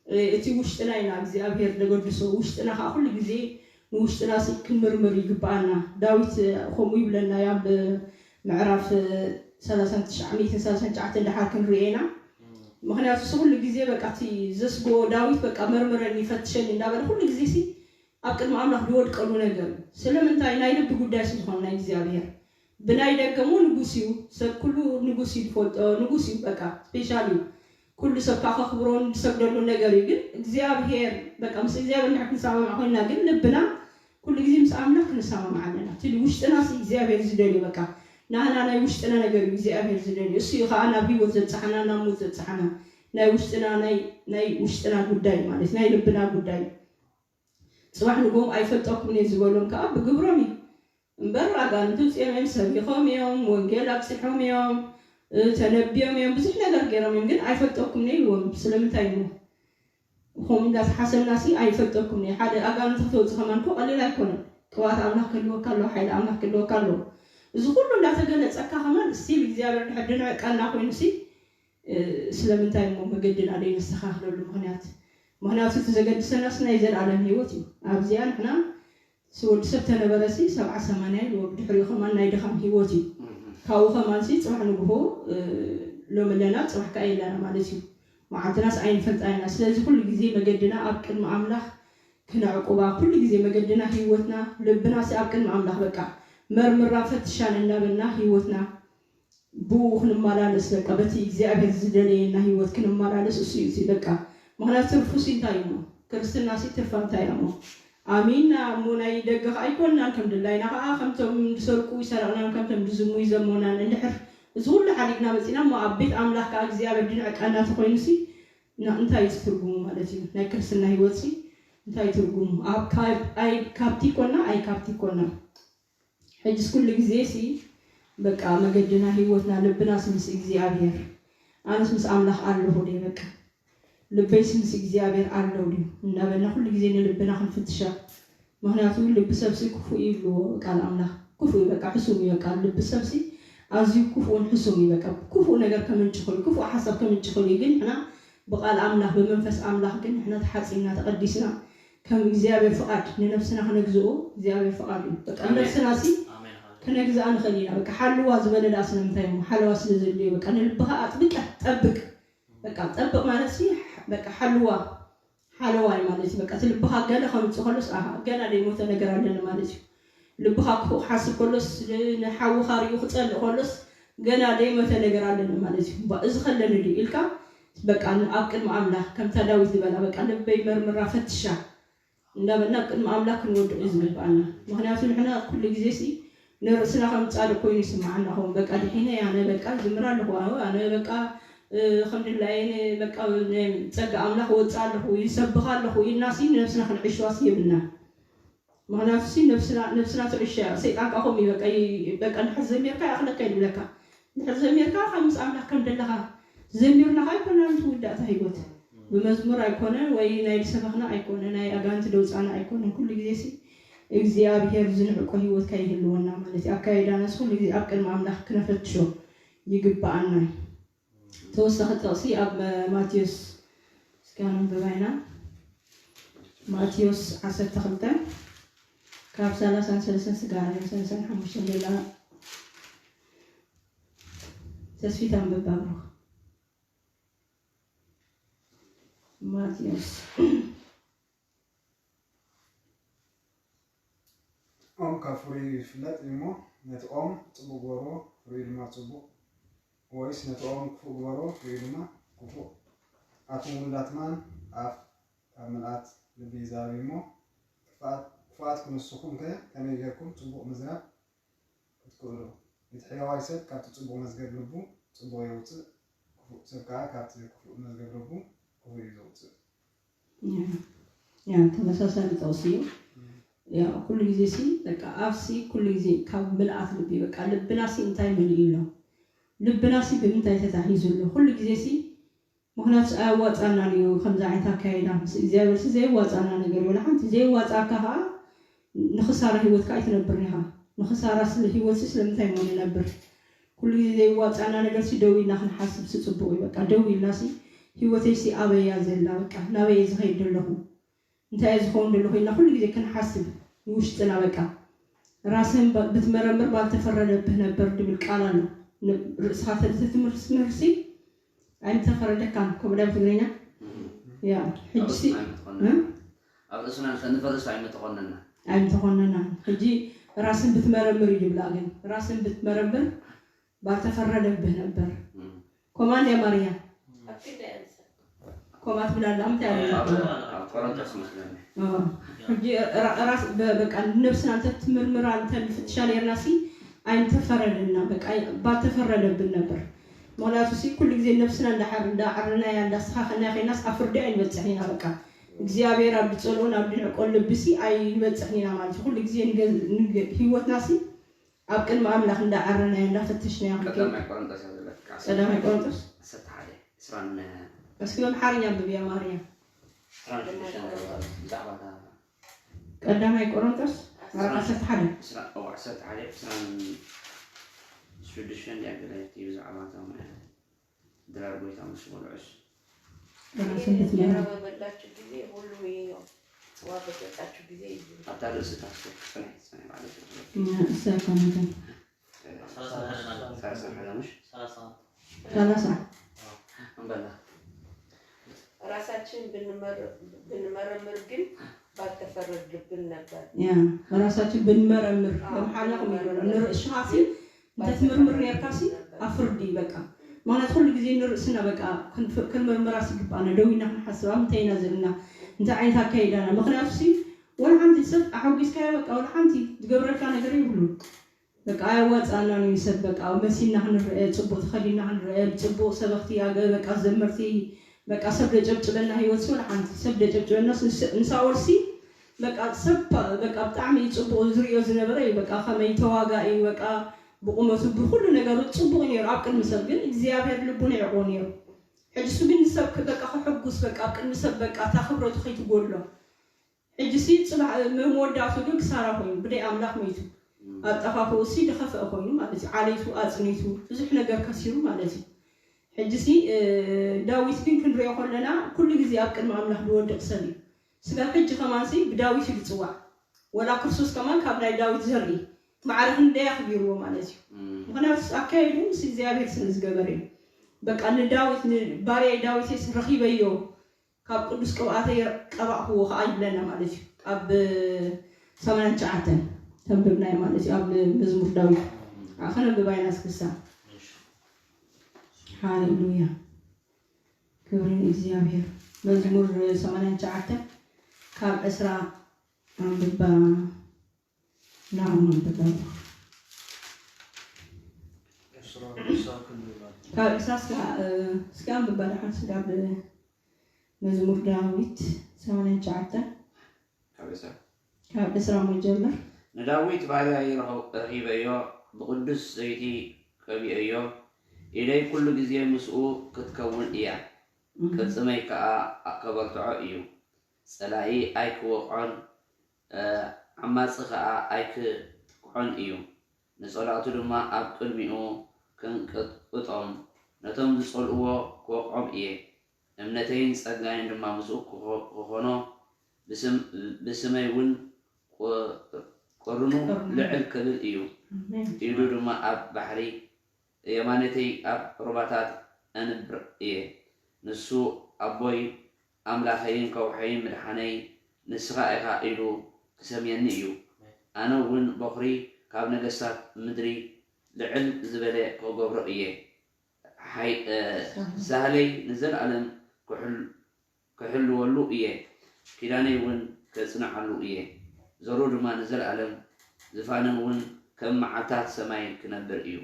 እ፣ እቲ ውሽጥና ኢና እግዚኣብሔር ዘገድሶ። ውሽጥና ከዓ ኩሉ ግዜ ንውሽጥና ሲ ክንምርምር ይግብኣና። ዳዊት እ፣ ከምኡ ይብለና እዩ ኣብ ምዕራፍ እ፣ ሰላሳን ትሽዓን ሚእትን ሰላሳን ትሽዓተን ደሓር ክንሪኦ ኢና። ምክንያቱ ሲ ኩሉ ግዜ በቃ እቲ ዘስግኦ ዳዊት በቃ መርምረኒ ፈትሸኒ እንዳበለ ኩሉ ግዜ ሲ ኣብ ቅድሚ ኣምላኽ ዝወድቀሉ ነገር እዩ። ስለምንታይ? ናይ ልቢ ጉዳይ ስለ ዝኾነ ናይ እግዚኣብሔር። ብናይ ደገ እሞ ንጉስ እዩ፣ ሰብ ኩሉ ንጉስ እዩ ዝፈልጦ፣ ንጉስ እዩ፣ በቃ ስፔሻል እዩ። ኩሉ ሰብ ከዓ ከኽብሮን ዝሰግደሉ ነገር እዩ። ግን እግዚኣብሔር በቃ ምስ እግዚኣብሔር እንድሕር ክንሰማማዕ ኮይና ግን ልብና ኩሉ ግዜ ምስ ኣምላኽ ክንሰማማዕ ኣለና። እቲ ውሽጥና ሲ እግዚኣብሔር ዝደልዮ በቃ ናህና ናይ ውሽጥና ነገር እዩ እግዚኣብሔር ዝደልዮ። እሱ እዩ ከዓ ናብ ህይወት ዘብፅሓና፣ ናብ ሞት ዘብፅሓና። ናይ ውሽጥና ናይ ናይ ውሽጥና ጉዳይ ማለት ናይ ልብና ጉዳይ። ጽባሕ ንግሆም ኣይፈልጠኩም እየ ዝበሎም ከዓ ብግብሮም እዩ እምበር ኣጋንንት ውፅኦም እዮም፣ ሰቢኾም እዮም፣ ወንጌል ኣብፂሖም እዮም፣ ተነቢዮም እዮም፣ ብዙሕ ነገር ገይሮም እዮም፣ ግን ኣይፈልጠኩም እየ ኢልዎም። ስለምንታይ እሞ? ከምኡ እንዳተሓሰብና ሲ ኣይፈልጠኩም እየ። ሓደ ኣጋንንት ክተውፅእ ከማን እኮ ቀሊል ኣይኮነን። ቅብኣት ኣምላኽ ክህልወካ ኣለዎ፣ ሓይሊ ኣምላኽ ክህልወካ ኣለዎ። እዚ ኩሉ እንዳተገለፀካ ከማን ስቲል እግዚኣብሔር ድሕር ድንዕቀና ኮይኑ ሲ ስለምንታይ እሞ መገድና ደይ ነስተኻኽለሉ ምክንያት? ምክንያቱ እቲ ዘገድሰናስ ናይ ዘለኣለም ህይወት እዩ። ኣብዚኣ ንሕና ሲ ወዲ ሰብ ተነበረ ሲ ሰብዓ ሰማንያ ይልዎ፣ ብድሕሪኡ ከማን ናይ ድኻም ህይወት እዩ። ካብኡ ከማን ሲ ፅባሕ ንግሆ ሎሚ ኣለና ፅባሕ ከዓ የለና ማለት እዩ። መዓልትናስ ኣይንፈልጣ ኢና። ስለዚ ኩሉ ግዜ መገድና ኣብ ቅድሚ ኣምላኽ ክነዕቁባ፣ ኩሉ ግዜ መገድና ህይወትና ልብና ሲ ኣብ ቅድሚ ኣምላኽ በቃ መርምራ ፈትሻን እናበልና ህይወትና ብኡ ክንመላለስ በቃ በቲ እግዚኣብሔር ዝደለየና ህይወት ክንመላለስ እሱ እዩ በቃ። ምክንያቱ ትርፉ ሲ እንታይ እሞ? ክርስትና ሲ ትርፋ እንታይ እሞ? ኣሚንና እሞ ናይ ደገ ከዓ ኣይኮንናን፣ ከም ድላይና ከዓ ከምቶም ዝሰርቁ ይሰረቅናን ከምቶም ዝዝሙ ይዘሞናን እንድሕር እዚ ኩሉ ሓዲግና መፂና እሞ ኣብ ቤት ኣምላኽ ከዓ እግዚኣብሔር ድንዕቀና ተኮይኑ ሲ እንታይ እዩ ትርጉሙ ማለት እዩ? ናይ ክርስትና ህይወት ሲ እንታይ ትርጉሙ? ኣብ ካብ ኣይ ካብቲ ይኮና ኣይ ካብቲ ይኮና። ሕጅስ ኩሉ ግዜ ሲ በቃ መገድና ህይወትና ልብናስ ምስ እግዚኣብሔር ኣነስ ምስ ኣምላኽ ኣለኹ ደ በቃ ልበይስ ምስ እግዚኣብሔር ኣለው ድዩ እናበልና ኩሉ ግዜ ንልብና ክንፍትሻ። ምክንያቱ ልቢ ሰብሲ ክፉእ ይብልዎ ቃል ኣምላኽ ክፉእ በቃ ሕሱም እዩ በቃ ልቢ ሰብሲ ኣዝዩ ክፉእን ሕሱም እዩ በቃ ክፉእ ነገር ከምንጭኽሉ ክፉእ ሓሳብ ከምንጭኽሉ እዩ። ግን ንሕና ብቃል ኣምላኽ ብመንፈስ ኣምላኽ ግን ንሕና ተሓፂብና ተቐዲስና ከም እግዚኣብሔር ፍቓድ ንነብስና ክነግዝኦ እግዚኣብሔር ፍቓድ እዩ። በቃ ኣሜን። ነብስና ሲ ኣሜን። ሃሌሉያ። ክነግዝኣ ንኽእል ኢና። በቃ ሓልዋ ዝበለ ደኣ ስለምንታይ እሞ ሓለዋ ስለ ዘድልዮ በቃ ንልብኻ ኣጥብቀ ጠብቅ። በቃ ጠብቅ ማለት ሲ በቃ ሓልዋ ሓለዋይ ማለት እዩ። በቃ እቲ ልብኻ ገለ ከምፅእ ከሎስ ኣሃ ገና ዘይሞተ ነገር ኣለኒ ማለት እዩ። ልብኻ ክፉእ ክሓስብ ከሎስ ንሓውኻ ሪኡ ክፀልእ ከሎስ ገና ዘይሞተ ነገር ኣለኒ ማለት እዩ። ባ- እዚ ከለኒ ድዩ ኢልካ በቃ ን- ኣብ ቅድሚ ኣምላኽ ከምታ ዳዊት ዝበላ በቃ ልበይ መርምራ ፈትሻ እንዳበልና ኣብ ቅድሚ ኣምላኽ ክንወድቕ እዩ ዝግብኣና። ምክንያቱ ንሕና ኩሉ ግዜ ሲ ንርእስና ከም ጻድቅ ኮይኑ ይስምዓና ኸውን። በቃ ድሒነ ኣነ በቃ ዝምር ኣለኹ ኣነ በቃ ከም ድላየ በቃ ጸጋ ኣምላኽ ወጽእ ኣለኹ ይሰብኽ ኣለኹ ኢልና ሲ ንነብስና ክንዕሽዋ ሲ የብልና። ምክንያቱ ሲ ነብስና ነብስና ትዕሸ እያ። ሰይጣን ከዓ ከምኡ እዩ በቃ ይ- በቃ እንድሕር ዘሚርካ ይኣኽለካ እዩ ዝብለካ። እንድሕር ዘሚርካ ካብ ምስ ኣምላኽ ከም ደለኻ ዘሚርናኻ ኣይኮና ንትውዳእታ ህይወት ብመዝሙር ኣይኮነ ወይ ናይ ዝሰበኽና ኣይኮነ ናይ ኣጋንንቲ ደውፃና ኣይኮነ ኩሉ ግዜ ሲ እግዚኣብሔር ዝንዕቆ ህይወት ከይህልወና ማለት እዩ። ኣካይዳናስ ኩሉ ግዜ ኣብ ቅድሚ ኣምላኽ ክነፈትሾ ይግብኣና እዩ። ተወሳኺ ጥቕሲ ኣብ ማቴዎስ እስኪ ኣነንብባ ኢና። ማቴዎስ ዓሰርተ ክልተ ካብ ሰላሳን ሰለስተን ስጋር ሰለስተን ሓሙሽተን ዘላ ተስፊት ኣንብባ ብሩኽ ማቴዎስ ኦም ካብ ፍሪኡ ይፍለጥ እዩ እሞ፣ ነቲ ኦም ጽቡቕ ግበርዎ፣ ፍሪኡ ድማ ጽቡቕ፣ ወይስ ነቲ ኦም ክፉእ ግበርዎ፣ ፍሪኡ ድማ ክፉእ። ኣቱም ውሉዳት ማን፣ ኣፍ ካብ ምልኣት ልቢ ይዛረብ እዩ እሞ፣ ክፉኣት፣ ክፉኣትኩም ንስኹምከ ከመይ ጌርኩም ጽቡቕ ምዝራብ ክትክእሉ? እቲ ሕያዋይ ሰብ ካብቲ ጽቡቕ መዝገብ ልቡ ጽቡቕ የውጽእ፣ ክፉእ ሰብ ከኣ ካብቲ ክፉእ መዝገብ ልቡ ክፉእ እዩ ዘውጽእ። ያ ተመሳሳሊ ጠቕሲ እዩ። ያ ኩሉ ግዜ ሲ በቃ ኣፍሲ ኩሉ ግዜ ካብ ምልኣት ልቢ በቃ ልብና ሲ እንታይ መሊኡ ኣሎ? ልብና ሲ ብምንታይ ተታሒዙ ኣሎ? ኩሉ ግዜ ሲ ምክንያቱ ኣያዋፃናን እዩ ከምዚ ዓይነት ኣካይዳ ምስ እግዚኣብሔር ሲ ዘይዋፃና ነገር እዩ። ሓንቲ ዘይዋፃካ ከዓ ንክሳራ ህይወትካ ኣይትነብርን ኢኻ። ንክሳራ ስለ ህይወት ሲ ስለምንታይ እሞ ንነብር? ኩሉ ግዜ ዘይዋፃና ነገር ሲ ደው ኢልና ክንሓስብ ሲ ፅቡቅ እዩ። በቃ ደው ኢልና ሲ ህይወተይ ሲ ኣበይ እያ ዘላ? በቃ ናበይ እየ ዝኸይድ ዘለኹ? እንታይ እየ ዝኸውን ዘለኹ? ኢልና ኩሉ ግዜ ክንሓስብ ንውሽጥና በቃ ራስህን ባ- ብትመረምር ባልተፈረደብህ ነበር ድብል ቃል ኣሎ። ን- ርእስኻ ተትትምርምር ሲ ኣይምተፈረደካን ከምኡ ዳይ ብትግርኛ ያ ሕጂ ሲ እ? ኣብ ርእስና ንፈርስ ኣይምተኾነና። ኣይምተኾነና። ሕጂ ራስን ብትመረምር እዩ ዝብላ፣ ግን ራስን ብትመረምር ባልተፈረደብህ ነበር። እም። ኮማንድ ያ ማርያ ኣብ ክንደይ ኣንሳ ኮማ ትብላ ኣላ ምንታይ ኣብ ኣላ? ኣብ ቆሮንቶስ መስለኒ። ሕጂ ራ- ራስ በ- በቃ ነብስና እንተ ትምርምራ እንተ ንፍትሻ ነርና ሲ ኣይምተፈረደና፣ በቃ ባልተፈረደብን ነበር። ምክንያቱ ሲ ኩሉ ግዜ ነብስና እንዳሓር እንዳዓርናያ እንዳስተኻኸልና ኮይናስ ኣብ ፍርዲ ኣይንበፅሕን ኢና። በቃ እግዚኣብሔር ኣብ ዝፀልኦን ኣብ ድንዕቆን ልቢ ሲ ኣይንበፅሕን ኢና ማለት እዩ። ኩሉ ግዜ ንገ- ንገ- ህይወትና ሲ ኣብ ቅድሚ ኣምላኽ እንዳዓረናዮ እንዳፈተሽናዮ ክንከይድ። ቀዳማይ ቆሮንቶስ እያ ዘለካ። ቀዳማይ ቆሮንቶስ ዓሰርተ ሓደ ዕስራን እስኪ በምሓርኛ ኣንብብያ ማርያ። ዕስራን ሽዱሽተን ብዛዕባ እታ ቀዳማይ ቆሮንቶስ ምዕራፍ ዓሰርተ ሓደ ዕስራ- ኦ፣ ዓሰርተ ሓደ ዕስራን ሽዱሽተን ድያ ገለ እቲ ብዛዕባ እቶም ድራር ጎይታ ምስ በልዑስ ራስን ብትመራ የረበበላችሁ ጊዜ ሁሉ ይሄ ነው። ጽዋ በሰጣችሁ ጊዜ ይዙ ኣብታ ርእሲ ታስር ክጽንሕ ትጽንሕ ማለት እዩ። እሳ ኣይኮነትን። ሰላሳ ሓደ ምሽ ሰላሳ እንበላ ራሳችን ብንመር- ብንመረምር ግን ባልተፈረድብን ነበር። ያ ራሳችን ብንመረምር በምሓላ ከሚዶሎ ንርእስኻ ሲ እንተትምርምር ነርካ ሲ ኣብ ፍርዲ በቃ ማለት ኩሉ ግዜ ንርእስና በቃ ክንፍ- ክንምርምራ ይግባና። ደዊና ክንሓስብ ኣብ ምንታይ ኢና ዘለና እንታይ ዓይነት ኣካይዳና። ምክንያቱ ሲ ወላ ሓንቲ ሰብ ኣሐጒስካዮ በቃ ወላ ሓንቲ ዝገብረልካ ነገር የብሉ። በቃ ኣያዋፅኣናን እዩ ሰብ በቃ መሲልና ክንረአ፣ ፅቡቅ ተኸዲና ክንረአ፣ ብፅቡቅ ሰበኽቲ ኣገ በቃ ዘመርቲ በቃ ሰብ ደጨብጭበና ህይወት ሲ ወላ ሓንቲ ሰብ ደጨብጭበና ንሳኦል ሲ በቃ ሰብ በቃ ብጣዕሚ እዩ ፅቡቅ ዝሪኦ ዝነበረ እዩ በቃ ከመይ ተዋጋኢ በቃ ብቁመቱ ብኩሉ ነገሩ ፅቡቅ ነይሩ ኣብ ቅድሚ ሰብ ግን እግዚኣብሔር ልቡን ይዕቆ ነይሩ። ሕጂ ሱ ግን ንሰብ በቃ ክሕጉስ በቃ ኣብ ቅድሚ ሰብ በቃ እታ ክብረቱ ከይትጎድሎ ሕጂ ሲ ፅባሕ መወዳእቱ ግን ክሳራ ኮይኑ ብደይ ኣምላኽ መይቱ ኣጠፋፍኡ ሲ ዝኸፍአ ኮይኑ ማለት እዩ። ዓሌቱ ኣፅኒቱ ብዙሕ ነገር ከሲሩ ማለት እዩ። ሕጂ ሲ ዳዊት ግን ክንሪኦ ከለና ኩሉ ግዜ ኣብ ቅድሚ ኣምላኽ ዝወድቕ ሰብ እዩ። ስጋብ ሕጂ ከማን ሲ ብዳዊት እዩ ዝፅዋዕ። ወላ ክርስቶስ ከማን ካብ ናይ ዳዊት ዘርኢ ማዕረ ክንደይ ኣኽቢርዎ ማለት እዩ። ምክንያቱ ኣካየዱ ምስ እግዚኣብሔር ስለ ዝገበረ እዩ። በቃ ንዳዊት ንባርያይ ዳዊት የስ ረኺበዮ ካብ ቅዱስ ቅብኣተይ ቀባእክዎ ከዓ ይብለና ማለት እዩ። ኣብ ሰማንያን ትሽዓተን ተንብብናዮ ማለት እዩ። ኣብ መዝሙር ዳዊት ከነንብባ ኢና እስክሳ። ሃሌሉያ ክብሪ ንእግዚኣብሔር። መዝሙር ሰማንያን ትሽዓተን ካብ ዕስራ ኣንብባ። ናብኡ ኣንብባ። ካብ ዕስራ እስካ እስኪ ኣንብባ ደሓን ስጋብ መዝሙር ዳዊት ሰማንያን ትሽዓተን ካብ ዕስራ ካብ ዕስራ እሞ ጀምር። ንዳዊት ባርያይ ረኺበዮ፣ ብቕዱስ ዘይቲ ቀቢኤዮ፣ ኢደይ ኩሉ ግዜ ምስኡ ክትከውን እያ፣ ቅልጽመይ ከኣ ከበርትዖ እዩ። ጸላኢ ኣይክወቕዖን፣ ዓማጺ ከኣ ኣይክጥቅዖን እዩ። ንጸላእቱ ድማ ኣብ ቅድሚኡ ከንቀጥቅጦም፣ ነቶም ዝጸልእዎ ክወቕዖም እየ። እምነተይን ጸጋይን ድማ ምስኡ ክኾኖ፣ ብስመይ እውን ቅርኑ ልዕል ክብል እዩ ኢሉ ድማ ኣብ ባሕሪ የማነተይ ኣብ ሩባታት ኣንብር እየ። ንሱ ኣቦይ ኣምላኸይን ከውሐይን ምድሓነይ ንስኻ ኢኻ ኢሉ ክሰምየኒ እዩ። ኣነ እውን በኹሪ ካብ ነገስታት ምድሪ ልዕል ዝበለ ክገብሮ እየ። ሳህለይ ንዘለኣለም ክሕልወሉ እየ፣ ኪዳነይ እውን ከጽንዓሉ እየ። ዘርኡ ድማ ንዘለኣለም፣ ዝፋኑ እውን ከም መዓልታት ሰማይ ክነብር እዩ።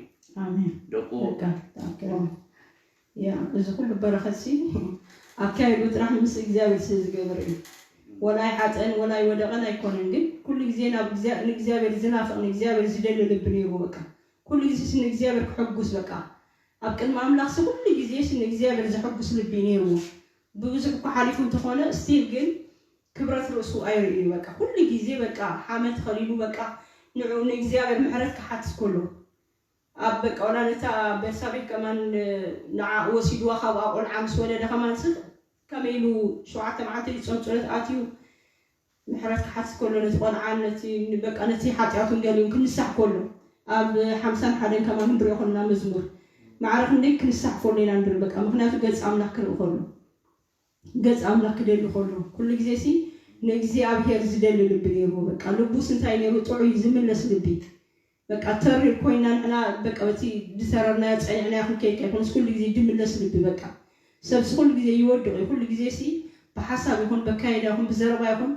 ኣሜን። ደቁ በቃ ተኣኪቦም። ያ እዚ ኩሉ በረኸት ሲ ኣካይዱ ጥራሕ ምስ እግዚኣብሔር ስለ ዝገበረ እዩ። ወላ ኣይሓፀን ወላ ኣይወደቐን ኣይኮነን፣ ግን ኩሉ ግዜ ናብ እግዚኣብ- ንእግዚኣብሔር ዝናፍቕ ንእግዚኣብሔር ዝደሊ ልቢ ነይርዎ። በቃ ኩሉ ግዜ ሲ ንእግዚኣብሔር ክሕጉስ በቃ ኣብ ቅድሚ ኣምላኽ ሲ ኩሉ ግዜ ሲ ንእግዚኣብሔር ዘሐጉስ ልቢ እዩ ነይርዎ። ብብዙሕ እኳ ሓሊፉ እንተኾነ ስቲል ግን ክብረት ርእሱ ኣይርእዩ። በቃ ኩሉ ግዜ በቃ ሓመድ ተኸሊሉ በቃ ንዑ ንእግዚኣብሔር ምሕረት ክሓትት ከሎ ኣብ በቃ ወላ ነታ ቤርሳቤህ ከማን ንዓ ወሲድዋ ካብኣ ቆልዓ ምስ ወለደ ከማን ስ ከመይ ኢሉ ሸውዓተ መዓልቲ ሊጾም ጸሎት ኣትዩ ምሕረት ክሓትት ከሎ ነቲ ቆልዓ ነቲ በቃ ነቲ ሓጢኣቱን ገሊኡን ክንሳሕ ከሎ ኣብ ሓምሳን ሓደን ከማን ክንሪኦ ከለና መዝሙር ማዕረ ክንደይ ክንሳሕ ከሎ ኢና ንርኢ በቃ ምክንያቱ ገጽ ኣምላኽ ክርኢ ከሎ ገጽ ኣምላኽ ክደሊ ከሎ ኩሉ ግዜ ሲ ንእግዚኣብሔር ዝደሊ ልቢ ነይርዎ። በቃ ልቡስ እንታይ ነይሩ? ጥዑይ ዝምለስ ልቢ። በቃ ተሪር ኮይና ንሕና በቃ በቲ ዝሰረርናዮ ጸኒዕናዮ ክንከይድ ኣይኮነስ፣ ኩሉ ግዜ ድምለስ ልቢ። በቃ ሰብሲ ኩሉ ግዜ ይወድቕ እዩ። ኩሉ ግዜ ሲ ብሓሳብ ይኹን በካይዳ ይኹን ብዘረባ ይኹን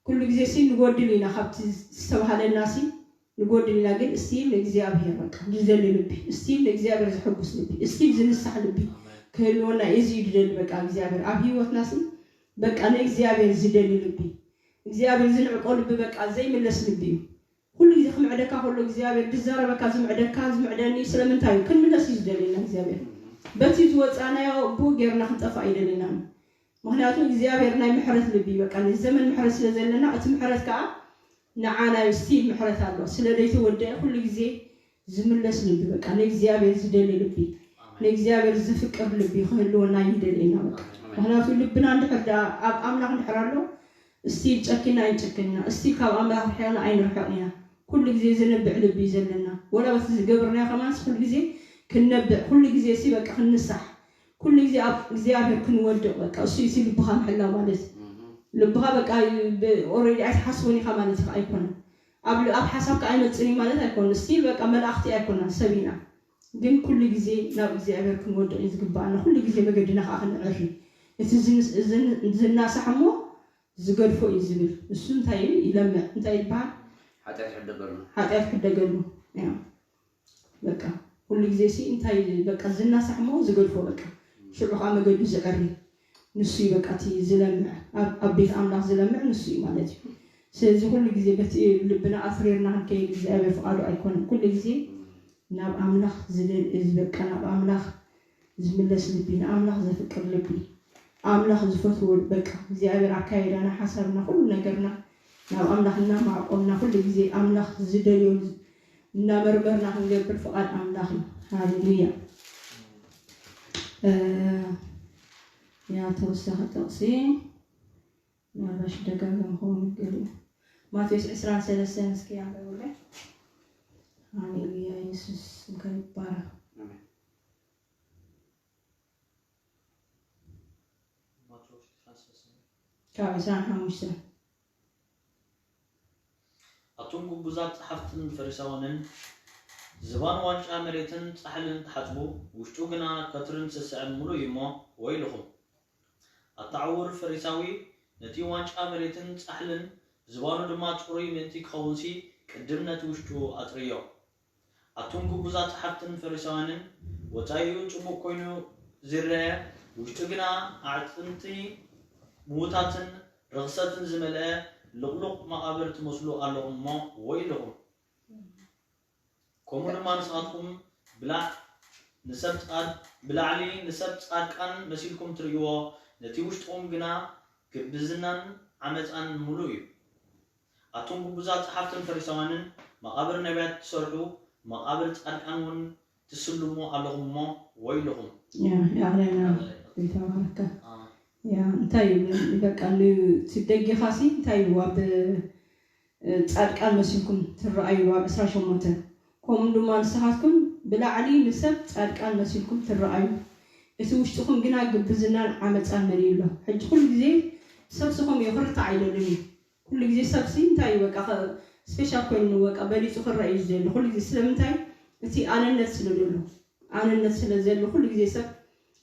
ኩሉ ግዜ ሲ ንጎድል ኢና፣ ካብቲ ዝተባህለና ሲ ንጎድል ኢና። ግን እስቲል ንእግዚኣብሔር በቃ ዝደሊ ልቢ፣ እስቲል ንእግዚኣብሔር ዝሕጉስ ልቢ፣ እስቲል ዝንሳሕ ልቢ ክህልወና እዚ እዩ ዝደሊ። በቃ እግዚኣብሔር ኣብ ህይወትና ሲ በቃ ንእግዚኣብሔር ዝደሊ ልቢ፣ እግዚኣብሔር ዝንዕቆ ልቢ፣ በቃ ዘይምለስ ልቢ እዩ። ኩሉ ግዜ ክምዕደካ ከሎ እግዚኣብሔር ዝዛረበካ ዝምዕደካ ዝምዕደኒ ስለምንታይ እዩ? ክንምለስ እዩ ዝደልየና እግዚኣብሔር። በቲ ዝወፃናዮ ብኡ ጌርና ክንጠፋእ ኣይደልየናን። ምክንያቱ እግዚኣብሔር ናይ ምሕረት ልቢ እዩ። በቃ ናይ ዘመን ምሕረት ስለ ዘለና እቲ ምሕረት ከዓ ንዓና እዩ። ስቲል ምሕረት ኣሎ። ስለ ዘይተወደአ ኩሉ ግዜ ዝምለስ ልቢ፣ በቃ ንእግዚኣብሔር ዝደሊ ልቢ፣ ንእግዚኣብሔር ዝፍቅር ልቢ ክህልወና ይደልየና። በቃ ምክንያቱ ልብና እንድሕር ደኣ ኣብ ኣምላኽ እንድሕር ኣሎ፣ እስቲል ጨኪና ኣይንጨክን ኢና፣ እስቲል ካብ ኣምላኽ ርሒቕና ኣይንርሕቕ ኢና። ኩሉ ግዜ ዝነብዕ ልቢ እዩ ዘለና። ወላ በቲ ዝገብርናዮ ከማንስ ኩሉ ግዜ ክንነብዕ፣ ኩሉ ግዜ ሲ በቃ ክንንሳሕ፣ ኩሉ ግዜ ኣብ እግዚኣብሔር ክንወድቕ፣ በቃ እሱ እዩ ልብኻ ምሕላው ማለት። ልብኻ በቃ ኦልሬዲ ኣይትሓስቦን ኢኻ ማለት ኢኻ ኣይኮነን። ኣብ ል- ኣብ ሓሳብካ ኣይመጽን እዩ ማለት ኣይኮነን። ስቲል በቃ መላእኽቲ ኣይኮናን፣ ሰብ ኢና። ግን ኩሉ ግዜ ናብ እግዚኣብሔር ክንወድቕ እዩ ዝግባኣና። ኩሉ ግዜ መገድና ከዓ ክንዕሪ። እቲ ዝንስ- ዝን- ዝናሳሕ እሞ ዝገድፎ እዩ ዝብል። እሱ እንታይ እዩ? ይለምዕ። እንታይ ይበሃል? ሓጢኣት ሕደገሉ። ሓጢኣት ሕደገሉ። ያ። በቃ ኩሉ ግዜ ሲ እንታይ በቃ ዝናሳሕ እሞ ዝገድፎ በቃ ሽዑ ከዓ መገዱ ዝዕሪ ንሱ እዩ። በቃ እቲ ዝለምዕ ኣብ ኣብ ቤት ኣምላኽ ዝለምዕ ንሱ እዩ ማለት እዩ። ስለዚ ኩሉ ግዜ በቲ ልብና ኣስሪርና ክንከይድ እግዚኣብሔር ፍቓዱ ኣይኮነን። ኩሉ ግዜ ናብ ኣምላኽ ዝደል በቃ ናብ ኣምላኽ ዝምለስ ልቢ፣ ንኣምላኽ ዘፍቅር ልቢ፣ ኣምላኽ ዝፈትዎ በቃ እግዚኣብሔር ኣካይዳና ሓሳብና ኩሉ ነገርና ናብ ኣምላኽ እናማዕቆምና ኩሉ ግዜ ኣምላኽ ዝደልዮ እናመርመርና ክንገብር ፍቓድ ኣምላኽ እዩ። ሃሌሉያ። ያ ተወሳኺ ጥቕሲ ምናልባሽ ደጋገም ኸውን ገሊኡ ማቴዎስ ዕስራን ሰለስተን እስኪ ኣንበቡለይ። ሃሌሉያ። የሱስ ስምካ ይባረክ። ካብ ዕስራን ሓሙሽተን። ኣቱም ግቡዛት ጸሓፍትን ፈሪሳውያንን፣ ዝባን ዋንጫ መሬትን ጻሕልን ትሓጽቡ፣ ውሽጡ ግና ከትርን ስስዕን ምሉእ እዩ እሞ፣ ወይልኹም። ኣታ ዕዉር ፈሪሳዊ፣ ነቲ ዋንጫ መሬትን ጻሕልን፣ ዝባኑ ድማ ጽሩይ ምእንቲ ክኸውንሲ፣ ቅድም ነቲ ውሽጡ ኣጽርዮ። ኣቱም ግቡዛት ጸሓፍትን ፈሪሳውያንን፣ ወጻኢኡ ጽቡቕ ኮይኑ ዝረአ፣ ውሽጡ ግና ኣዕጽምቲ ምዉታትን ርኽሰትን ዝመልአ ልቕሉቕ መቓብር ትመስሉ ኣለኹም እሞ ወይልኹም። ከምኡ ድማ ንስኻትኩም ብላዕ ንሰብ ጻድ- ብላዕሊ ንሰብ ጻድቃን መሲልኩም ትርእይዎ፣ ነቲ ውሽጥኹም ግና ግብዝናን ዓመጻን ምሉእ እዩ። ኣቱም ግቡዛት ጸሓፍትን ፈሪሳውያንን፣ መቓብር ነቢያት ትሰርሑ፣ መቓብር ጻድቃን እውን ትስልሙ ኣለኹም እሞ ወይልኹም። ያ ያዕለና ቤታ ባረካ። ያ እንታይ እዩ በቃ እቲ ደጌኻሲ እንታይ እዩ ኣብ ጻድቃን መሲልኩም ትረኣዩ ኣብ ዕስራን ሸሞንተን። ከምኡ ድማ ንስኻትኩም ብላዕሊ ንሰብ ጻድቃን መሲልኩም ትረኣዩ፣ እቲ ውሽጥኹም ግና ግብዝናን ዓመፃን መሊኡ ኣሎ። ሕጂ ኩሉ ግዜ ሰብ ስኹም እዩ ክርታዕ ኣይደልን እዩ። ኩሉ ግዜ ሰብሲ እንታይ እዩ በቃ ስፔሻል ኮይኑ በቃ በሊፁ ክረአ እዩ ዝደሊ ኩሉ ግዜ። ስለምንታይ? እቲ ኣነነት ስለ ዘሎ፣ ኣነነት ስለ ዘሎ ኩሉ ግዜ ሰብ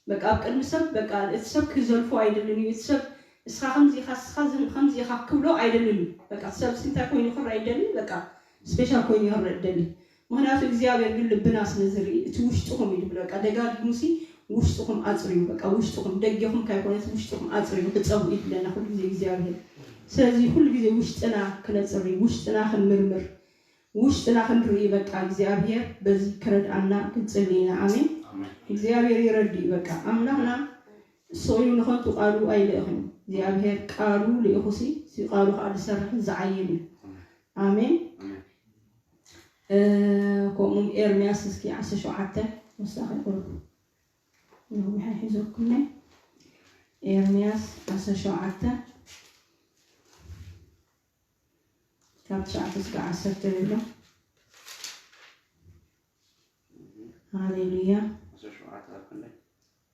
በቃ ኣብ ቅድሚ ሰብ በቃ እቲ ሰብ ክዘልፎ ኣይደልን እዩ። እቲ ሰብ እስኻ ከምዚ ኢኻ፣ እስኻ ዝም- ከምዚ ኢኻ ክብሎ ኣይደልን እዩ። በቃ እቲ ሰብሲ እንታይ ኮይኑ ክረአ ይደሊ? በቃ ስፔሻል ኮይኑ ክረአ ይደሊ። ምክንያቱ እግዚኣብሔር ግን ልብና ስለ ዝርኢ እቲ ውሽጥኹም እዩ ዝብል። በቃ ደጋጊሙሲ ውሽጥኹም ኣፅርዩ፣ በቃ ውሽጥኹም ደጌኹም ካይኮነ እቲ ውሽጥኹም ኣፅርዩ ሕፀቡ እዩ ዝብለና ኩሉ ግዜ እግዚኣብሔር። ስለዚ ኩሉ ግዜ ውሽጥና ክነፅሪ፣ ውሽጥና ክንምርምር፣ ውሽጥና ክንርኢ በቃ እግዚኣብሔር በዚ ክረድኣና ክንፅሊ ኢና። ኣሜን። እግዚኣብሔር ይረድእ በቃ ኣምላኽና ስቕ ኢሉ ንኸንቱ ቃሉ ኣይልእኽን። እግዚኣብሔር ቃሉ ልእኹሲ እቲ ቃሉ ከዓ ዝሰርሕ ዝዓይን እዩ። ኣሜን። ከምኡ ኤርምያስ እስኪ ዓሰርተ ሸውዓተ ወሳኺ ቁልፍ ነዊሐ ሒዘኩምኒ። ኤርምያስ ዓሰርተ ሸውዓተ ካብ ትሽዓተ እስከ ዓሰርተ ዘሎ። ሃሌሉያ።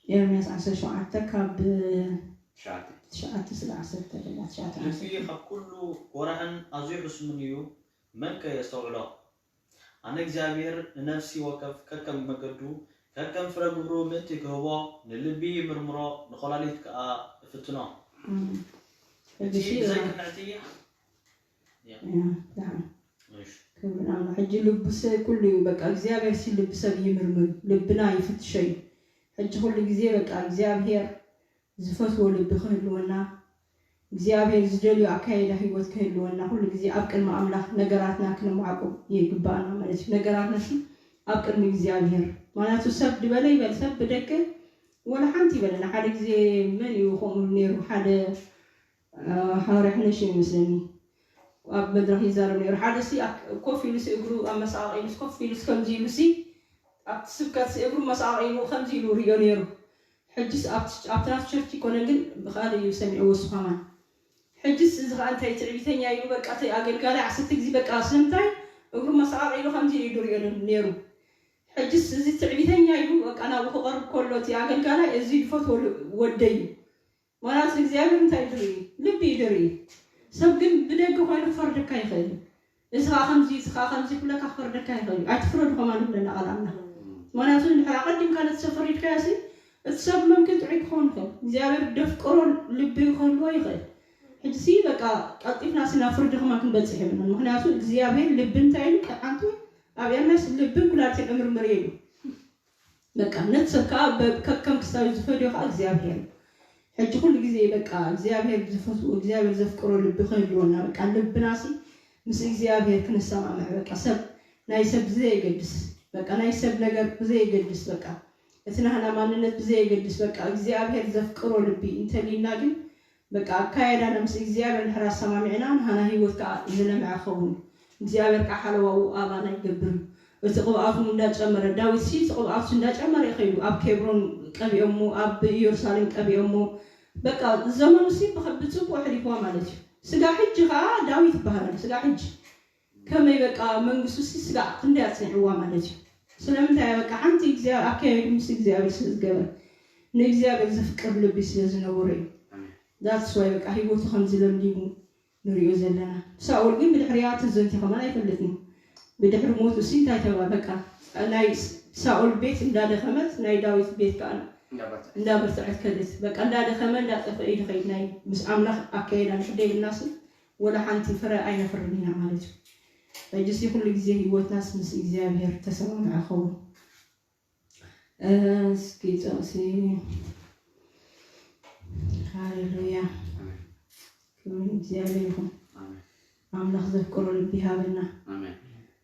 ኤርምያስ ዓሰርተ ሸውዓተ ካብ ትሽዓተ። ትሽዓተ ስለ ዓሰርተ ደላ ትሽዓተ ልቢ ካብ ኩሉ ወራህን ኣዝዩ ሕሱምን እዩ፣ መን ከ የስተውዕሎ? ኣነ እግዚኣብሔር ንነፍሲ ወከፍ ከከም መገዱ ከከም ፍረ ግብሩ ምእንቲ ክህቦ፣ ንልቢ ይምርምሮ፣ ንኮላሊት ከኣ እፍትኖ። እም። እቲ ሕጂ ሲ- ብዘይቅንዕቲ ያ፣ ደሓን። እሺ። ክብሪ ንኣምላኽ። ሕጂ ልቢ ሰብ ኩሉ እዩ፣ በቃ እግዚኣብሔር ሲ ልቢ ሰብ ይምርምር፣ ልብና ይፍትሾ እዩ። ሕጂ ኩሉ ግዜ በቃ እግዚኣብሔር ዝፈትዎ ልቢ ክህልወና፣ እግዚኣብሔር ዝደልዮ ኣካይዳ ህይወት ክህልወና፣ ኩሉ ግዜ ኣብ ቅድሚ ኣምላኽ ነገራትና ክነማዕቁብ ይግባኣና ማለት እዩ። ነገራትና ሲ ኣብ ቅድሚ እግዚኣብሔር፣ ምክንያቱ ሰብ ድበለ ይበል፣ ሰብ ብደገ ወላ ሓንቲ ይበለና። ሓደ ግዜ መን እዩ ከምኡ ነይሩ? ሓደ፣ አ፣ ሓዋርያ ሕነሽ እዩ ይመስለኒ፣ ኣብ መድረኽ ይዛረብ ነይሩ። ሓደ ሲ ኣብ- ኮፍ ኢሉ ሲ እግሩ ኣብ መሳቐቒሉ ኮፍ ኢሉ ሲ ከምዚ ኢሉ ሲ ኣብቲ ስብከት ሲ እግሩ መሳቐቒሉ ከምዚ ኢሉ ሪኦ ነይሩ። ሕጅስ ኣብቲ ኣብቲ ናቱ ቸርች ይኮነን፣ ግን ብካልእ እዩ ሰሚዕዎ እሱ ከማን። ሕጅስ እዚ ከዓ እንታይ ትዕቢተኛ ኢሉ በቃ እቲ ኣገልጋላይ ዓሰርተ ግዜ በቃ ስለምንታይ እግሩ መሳቐቒሉ ከምዚ ኢሉ ሪኦ ነይሩ። ሕጅስ እዚ ትዕቢተኛ ኢሉ በቃ ናብኡ ክቐርብ ከሎ እቲ ኣገልጋላይ እዚ ዝፈትዎ ወደይ እዩ። ማለት እግዚኣብሔር እንታይ ድርኢ? ልቢ እዩ ድርኢ። ሰብ ግን ብደገ ኮይኑ ክፈርደካ ይኽእል እዩ። እዚ ከዓ ከምዚ እዚ ከዓ ከምዚ ክብለካ ክፈርደካ ይኽእል እዩ። ኣይትፍረዱ ከማን ይብለና ቃል ኣምላኽ። ምክንያቱ እንድሕር ኣቐዲምካ ነቲ ሰብ ፈሪድካዮ ሲ እቲ ሰብ መምክን ጥዑይ ክኸውን ይኽእል። እግዚኣብሔር ደፍቅሮ ልቢ ክህልዎ ይኽእል። ሕጂ ሲ በቃ ቀልጢፍና ሲ ናብ ፍርዲ ከማን ክንበፅሕ የብልናን። ምክንያቱ እግዚኣብሔር ልቢ እንታይ ኢሉ? ቀዓንቱ ኣብ ኤርምያስ ልብን ኩላሊትን እምርምር ኢሉ። በቃ ነቲ ሰብ ከዓ በ- ከከም ክሳብ ዝፈድዮ ከዓ እግዚኣብሔር እዩ። ሕጂ ኩሉ ግዜ በቃ እግዚኣብሔር ዝፈትዎ እግዚኣብሔር ዘፍቅሮ ልቢ ክህልወና በቃ ልብና ሲ ምስ እግዚኣብሔር ክንሰማምዕ በቃ ሰብ ናይ ሰብ ብዘየገድስ በቃ ናይ ሰብ ነገር ብዘየገድስ በቃ እቲ ናህና ማንነት ብዘየገድስ በቃ እግዚኣብሔር ዘፍቅሮ ልቢ እንተሊና ግን በቃ ኣካየዳና ምስ እግዚኣብሔር እንድሕር ኣሰማሚዕና ንሃና ህይወት ከዓ ዝለምዐ ኸውን እግዚኣብሔር ከዓ ሓለዋኡ ኣባና ይገብር እዩ። እቲ ቅብኣቱ እንዳጨመረ ዳዊት ሲ እቲ ቅብኣቱ እንዳጨመረ ይኸይዱ ኣብ ኬብሮን ቀቢኦሞ ኣብ ኢየሩሳሌም ቀቢኦሞ በቃ ዘመኑ ሲ ብኸ- ብፅቡቅ ኣሕሊፍዋ ማለት እዩ። ስጋ ሕጂ ከዓ ዳዊት ይበሃል ኣሎ ስጋ ሕጂ ከመይ በቃ መንግስቱ ሲ ስጋ ክንደይ ኣፅኒዕዋ ማለት እዩ። ስለምንታይ በቃ ሓንቲ እግዚኣብሔር ኣካየዱ ምስ እግዚኣብሔር ስለ ዝገበር ንእግዚኣብሔር ዘፍቅር ልቢ ስለ ዝነበሮ እዩ። That's why በቃ ህይወቱ ከምዚ ለምሊሙ ንሪኦ ዘለና። ሳኦል ግን ብድሕሪኣ ተዘንትዩ ከማን ኣይፈልጥን። ብድሕሪ ሞቱ ሲ እንታይ ተባ በቃ ናይ ሳኦል ቤት እንዳደኸመት ናይ ዳዊት ቤት ከዓ እንዳበርትዐት ከደት በቃ እንዳደኸመ እንዳጠፈ እዩ ድኸይድ ናይ ምስ ኣምላኽ ኣካየዳ ንሕደ ይብልና ሲ ወላ ሓንቲ ፍረ ኣይነፍርን ኢና ማለት እዩ። ሕጂ ሲ ኩሉ ግዜ ህይወትናስ ምስ እግዚኣብሔር ተሰማምዐ ኸውን። እስኪ ጥቕሲ ሃሌሉያ ክብሪ እግዚኣብሔር ይኹን። ኣምላኽ ዘፍቅሮ ልቢ ይሃበና።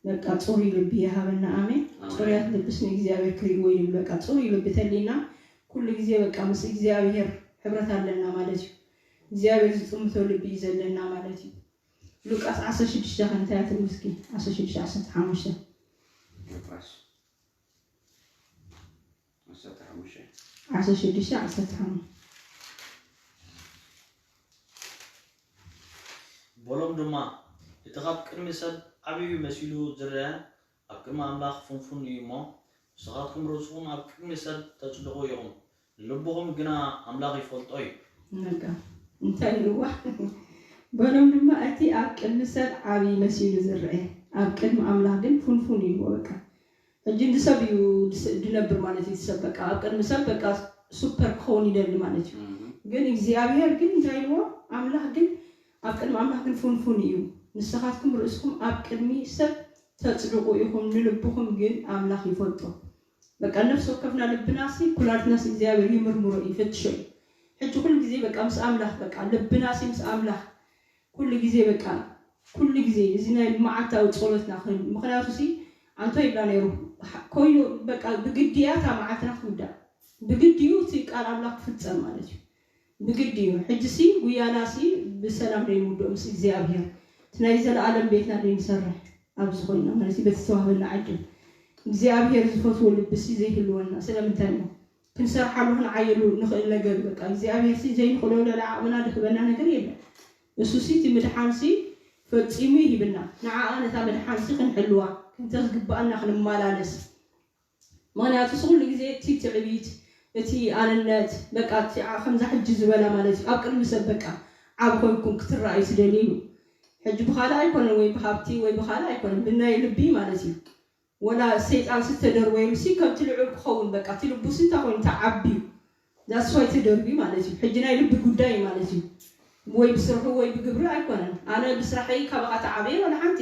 በቃ ፅሩይ ልቢ ይሃበና። ኣሜን። ፅሩያት ልብስ ንእግዚኣብሔር ክርእይዎ ይብል። በቃ ፅሩይ ልቢ ተሊና ኩሉ ግዜ በቃ ምስ እግዚኣብሔር ሕብረት ኣለና ማለት እዩ። እግዚኣብሔር ዝጥምቶ ልቢ እዩ ዘለና ማለት እዩ። ሉቃስ ዓሰርተ ሽዱሽተ ከ እንታይ ትብል እስኪ? ዓሰርተ ሽዱሽተ ዓሰርተ ሓሙሽተ። ሉቃስ ዓሰርተ ሓሙሽተ። ዓሰርተ ሽዱሽተ ዓሰርተ ሓሙሽተ። በሎም ድማ፣ እቲ ካብ ቅድሚ ሰብ ዓብዩ መሲሉ ዝረአ ኣብ ቅድሚ ኣምላኽ ፍንፉን እዩ እሞ፣ ንስኻትኩም ርእስኹም ኣብ ቅድሚ ሰብ ተጽድቑ ኢኹም፣ ንልብኹም ግና ኣምላኽ ይፈልጦ እዩ። በቃ እንታይ ኢልዋ? በሎም ድማ፣ እቲ ኣብ ቅድሚ ሰብ ዓብዪ መሲሉ ዝረአ ኣብ ቅድሚ ኣምላኽ ግን ፍንፉን ኢልዎ። በቃ ሕጂ ንሰብ እዩ ድስ- ድነብር ማለት እዩ። ሰብ በቃ ኣብ ቅድሚ ሰብ በቃ ሱፐር ክኸውን ይደሊ ማለት እዩ። ግን እግዚኣብሔር ግን እንታይ ኢልዎ? ኣምላኽ ግን ኣብ ቅድሚ ኣምላኽ ግን ፍንፉን እዩ። ንስኻትኩም ርእስኹም ኣብ ቅድሚ ሰብ ተጽድቑ ኢኹም፣ ንልብኹም ግን ኣምላኽ ይፈልጦ። በቃ ነፍሲ ወከፍና ልብናሲ ኩላሊትናሲ እግዚኣብሔር ይምርምሮ እዩ፣ ይፈትሾ እዩ። ሕጂ ኩሉ ግዜ በቃ ምስ ኣምላኽ በቃ ልብናሲ ምስ ኣምላኽ ኩሉ ግዜ በቃ ኩሉ ግዜ እዚ ናይ መዓልታዊ ጸሎትና ክህሉ ምክንያቱ ሲ ኣንቶ ይብላ ነይሩ ኮይኑ በቃ ብግዲ እያ እታ መዓልትና ክትውዳእ ብግዲ እዩ እቲ ቃል ኣምላኽ ክፍጸም ማለት እዩ። ብግዲ እዩ። ሕጂ ሲ ጉያና ሲ ብሰላም ደይንውድኦ ምስ እግዚኣብሔር እቲ ናይ ዘለኣለም ቤትና ደይንሰርሕ ኣብዚ ኮይና ማለት እዩ በቲ ዝተዋህበና ዕድል እግዚኣብሔር ዝፈትዎ ልቢ ሲ ዘይህልወና ስለምንታይ እሞ ክንሰርሓሉ ክንዓየሉ ንኽእል ነገር በቃ እግዚኣብሔር ሲ ዘይንኽእሎ ልዕሊ ዓቕምና ድህበና ነገር የለን። እሱ ሲ እቲ ምድሓን ሲ ፈጺሙ ይሂብና ንዓኣ ነታ ምድሓን ሲ ክንሕልዋ ከምታ ዝግባኣና ክንመላለስ ምኽንያቱ ሲ ኩሉ ግዜ እቲ ትዕቢት እቲ ኣነነት በቃ እቲ ዓ- ከምዛ ሕጂ ዝበላ ማለት እዩ። ኣብ ቅድሚ ሰብ በቃ ዓብ ኮይንኩም ክትረኣዩ ትደልዩ እዩ። ሕጂ ብኻልእ ኣይኮነን ወይ ብሃብቲ ወይ ብኻልእ ኣይኮነን፣ ብናይ ልቢ ማለት እዩ። ወላ ሰይጣን ዝተደርበዩ ሲ ከምቲ ልዑል ክኸውን በቃ እቲ ልቡ ሲ እንታይ ኮይኑ ተዓብዩ ዛስዋይ ተደርብዩ ማለት እዩ። ሕጂ ናይ ልቢ ጉዳይ እዩ ማለት እዩ። ወይ ብስርሑ ወይ ብግብሪ ኣይኮነን። ኣነ ብስራሐይ ካባኻ ተዓበየ ወላ ሓንቲ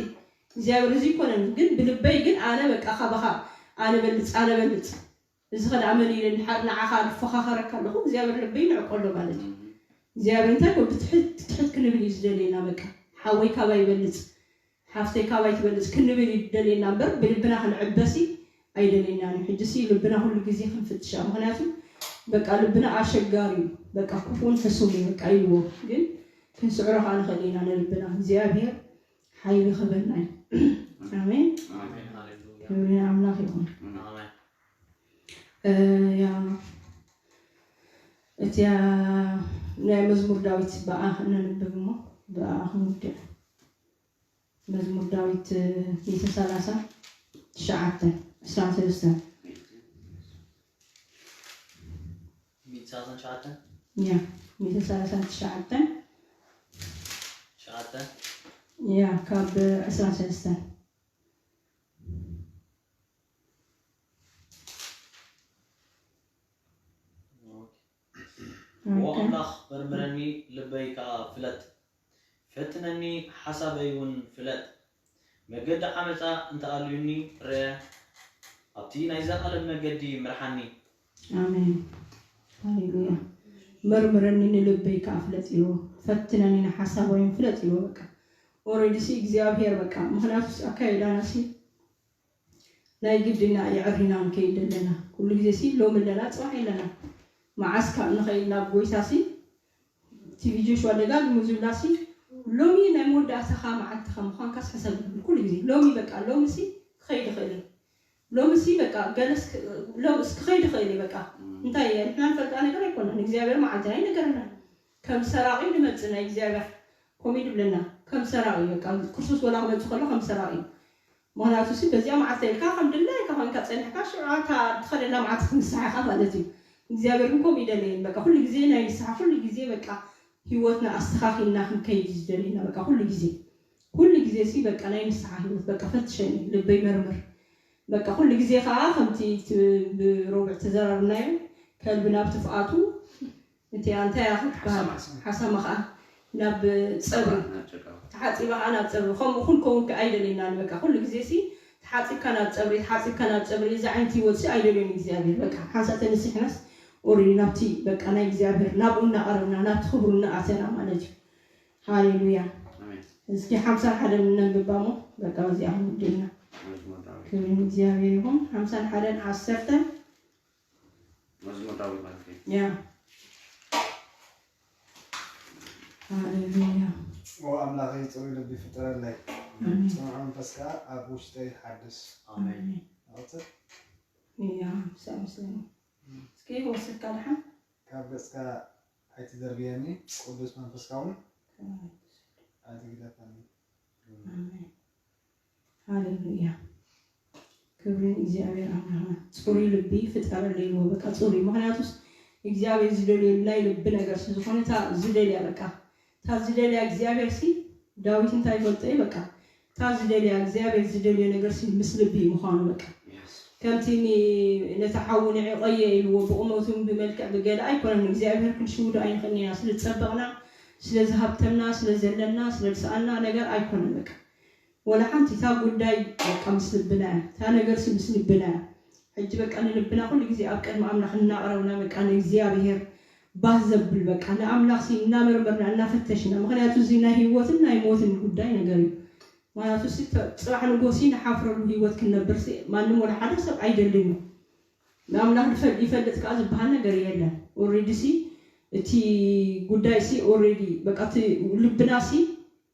እግዚኣብሔር እዚ ይኮነን፣ ግን ብልበይ ግን ኣነ በቃ ካባኻ ኣነ በልፅ ኣነ በልፅ እዚ ኸ ደኣ መን ኢለ እንድሓር ንዓኻ ዝፈኻኸረካ ኣለኹ እግዚኣብሔር ልበይ ንዕቆ ኣሎ ማለት እዩ። እግዚኣብሔር እንታይ ኮ ብትሕት ትሕት ክንብል እዩ ዝደልየና። በቃ ሓወይ ካባይ ይበልፅ ሓፍተይ ካባይ ትበልፅ ክንብል እዩ ዝደልየና እምበር ብልብና ክንዕበሲ ኣይደልየናን እዩ። ሕጂ ሲ ልብና ኩሉ ግዜ ክንፍትሻ ምክንያቱ በቃ ልብና ኣሸጋሪ እዩ። በቃ ክፉን ሕሱም እዩ በቃ ኢልዎ ግን ክንስዕሮ ከዓ ንኽእል ኢና ንልብና እግዚኣብሔር ሓይሊ ክበና እዩ። ኣሜን። ክብሪ ኣምላኽ ይኹን። ያ እቲያ ናይ መዝሙር ዳዊት ብኣ ነንብብ እሞ ብኣ ክንውድዕ። መዝሙር ዳዊት ሚእቲ ሰላሳ ትሽዓተ ዕስራን ሰለስተን ሚእቲ ሰላሳን ትሽዓተን ያ ሚእቲ ሰላሳ ትሽዓተ ትሽዓተ ያ ካብ ዕስራን ሰለስተን ኦ ኣምላኽ መርምረኒ ልበይ ከኣ ፍለጥ፣ ፈትነኒ ሓሳበይ እውን ፍለጥ። መገዲ ዓመጻ እንተ ኣልዩኒ ርኣ፣ ኣብቲ ናይ ዘለኣለም መገዲ ምርሓኒ። ኣሜን ሃሌሉያ። መርምረኒ ንልበይ ከኣ ፍለጥ ኢልዎ፣ ፈትነኒ ንሓሳበይ እውን ፍለጥ ኢልዎ። በቃ ኦረዲ ሲ እግዚኣብሄር በቃ ምክንያቱ ኣካይዳና ሲ ናይ ግድና የዕሪና ንከይድ ኣለና። ኩሉ ግዜ ሲ ሎሚ ኣለና ፅባሕ የለና። መዓስ ካብ ንኸይድ ናብ ጎይታ ሲ ቲቪ ጆሽዋ ደጋግሙ ዝብላ ሲ ሎሚ ናይ መወዳእታኻ መዓልትኻ ምዃንካስ ሕሰብ ይብል ኩሉ ግዜ። ሎሚ በቃ ሎሚ ሲ ክኸይድ ይኽእል እየ። ሎሚ ሲ በቃ ገለስ ሎሚ ስ ክኸይድ ይኽእል እየ በቃ እንታይ እየ ንሕና ንፈልጣ ነገር ኣይኮነን። እግዚኣብሔር መዓልትና ይነገረና። ከም ሰራቒ ንመጽእ ናይ እግዚኣብሔር ከምኡ ይድብለና ከም ሰራቒ በቃ ክርስቶስ ወላ ክመጽእ ከሎ ከም ሰራቒ ምኽንያቱ ሲ በዚኣ መዓልቲ ኢልካ ከም ድላይካ ኮይንካ ጸኒሕካ ሽዑ እታ ትኸደላ መዓልቲ ክትንስሓ ኢኻ ማለት እዩ። እግዚኣብሔር ግን ከምኡ ይደለየን በቃ ኩሉ ግዜ ናይ ንስሓ ኩሉ ግዜ በቃ ህይወትና ኣስተኻኺልና ክንከይድ እዩ ዝደልየና በቃ ኩሉ ግዜ ኩሉ ግዜ ሲ በቃ ናይ ንስሓ ህይወት በቃ ፈትሸኒ ልበይ መርምር በቃ ኩሉ ግዜ ከዓ ከምቲ ብሮብዕ ተዘራርብናዮ ከልቢ ናብ ትፍኣቱ እቲኣ እንታይ እያ ክትበሃል ሓሳማ ከዓ ናብ ፀብሪ ተሓፂባ ከዓ ናብ ፀብሪ ከምኡ ኩን ከውን ከዓ ኣይደልየናን በቃ ኩሉ ግዜ ሲ ተሓፂብካ ናብ ፀብሪ ተሓፂብካ ናብ ፀብሪ እዚ ዓይነት ህይወት ሲ ኣይደልዮን እግዚኣብሔር በቃ ሓንሳእ ተነሲሕናስ ኦሬዲ ናብቲ በቃ ናይ እግዚኣብሔር ናብኡ እናቐረብና ናብቲ ክብሩ እናኣተና ማለት እዩ ሃሌሉያ እስኪ ሓምሳን ሓደን ነንብባ እሞ በቃ በዚኣ ክንውድእ ኢና ክብሪ ንእግዚኣብሔር ይኹን ሓምሳን ሓደን ዓሰርተን መዝሙር ዳዊት ማለት እዩ። ያ ሃሌሉያ ኦ ኣምላኸይ ጽሩይ ልቢ ፍጠረለይ፣ ጽኑዕ መንፈስ ከኣ ኣብ ውሽጠይ ሓድስ። ኣሜን። ኣቕጽል። ያ ሳምስለኒ እስኪ ወስድካ ድሓን ካብ ገጽካ ኣይትደርብየኒ፣ ቅዱስ መንፈስካ እውን ኣይትግደፈኒ። ኣሜን ሃሌሉያ ክብሪ ንእግዚኣብሔር ኣምላኽና። ጽሩይ ልቢ ፍጠረለይ ኢልዎ። በቃ ጽሩይ። ምኽንያቱስ እግዚኣብሔር ዝደልየሉ ናይ ልቢ ነገር ስለ ዝኾነ እታ ዝደልያ በቃ እታ ዝደልያ እግዚኣብሔር ሲ ዳዊት እንታይ ይፈልጦ እዩ በቃ እታ ዝደልያ እግዚኣብሔር ዝደልዮ ነገር ሲ ምስ ልቢ እዩ ምዃኑ በቃ ከምቲ ኒ- ነቲ ሓዉ ንዒቐየ ኢልዎ ብቑመቱን ብመልክዕ ብገለ ኣይኮነን እግዚኣብሔር ክንሽውዶ ኣይንኽእልን ኢና ስለ ዝጸበቕና ስለ ዝሃብተምና ስለ ዘለና ስለ ዝሰኣና ነገር ኣይኮነን በቃ ወላ ሓንቲ እታ ጉዳይ በቃ ምስ ልብና እያ እታ ነገር ሲ ምስ ልብና እያ ሕጂ በቃ ንልብና ኩሉ ግዜ ኣብ ቅድሚ ኣምላኽ እናቕረብና በቃ ንእግዚኣብሔር ባህ ዘብል በቃ ንኣምላኽ ሲ እናመርመርና እናፈተሽና ምክንያቱ እዚ ናይ ህይወትን ናይ ሞትን ጉዳይ ነገር እዩ ምክንያቱ ሲ ተ- ፅባሕ ንጎሲ ንሓፍረሉ ህይወት ክንነብር ሲ ማንም ወላ ሓደ ሰብ ኣይደልን እዩ ንኣምላኽ ንፈል ይፈልጥ ከዓ ዝበሃል ነገር የለን ኦሬዲ ሲ እቲ ጉዳይ ሲ ኦሬዲ በቃ እቲ ልብና ሲ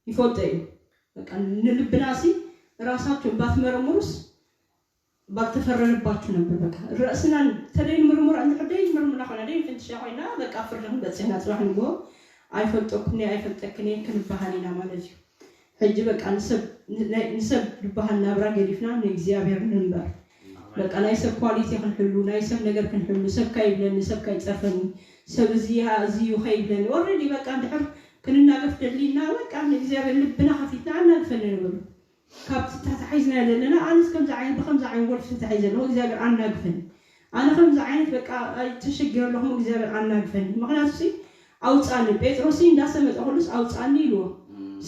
ይፈልጦ እዩ በቃ ንልብና ሲ ራሳቸው ባትመረምሩስ ባልተፈረደባችሁ ነበር በቃ ርእስና ተደይ ምርምር እንድሕር ደይ ምርምራ ኮይና ደይ ፍንትሻ ኮይና በቃ ፍርዲ ክንበፅሕና ፅባሕ ንግሆ ኣይፈልጠኩኒ ኣይፈልጠክን ክንበሃል ኢና ማለት እዩ ሕጂ በቃ ንሰብ ንሰብ ዝበሃል ናብራ ገዲፍና ንእግዚኣብሔር ንንበር በቃ ናይ ሰብ ኳሊቲ ክንሕሉ፣ ናይ ሰብ ነገር ክንሕሉ፣ ሰብ ካይብለኒ፣ ሰብ ካይጸርፈኒ፣ ሰብ እዚ እዚ እዩ ከይብለኒ። ኦልሬዲ በቃ እንድሕር ክንናገፍ ደሊና በቃ ንእግዚኣብሔር ልብና ከፊትና ኣናግፈኒ ንበሉ። ካብቲ ተታሒዝና ዘለና ኣነስ ከምዚ ዓይነት ብከምዚ ዓይነት ወልፊ ተታሒዘ ኣለኹ እግዚኣብሔር ኣናግፈኒ። ኣነ ከምዚ ዓይነት በቃ ተሸጊረ ኣለኹ እግዚኣብሔር ኣናግፈኒ። ምክንያቱ ሲ ኣውፃኒ ጴጥሮስ እንዳሰመጠ ኩሉስ ኣውፃኒ ኢልዎ።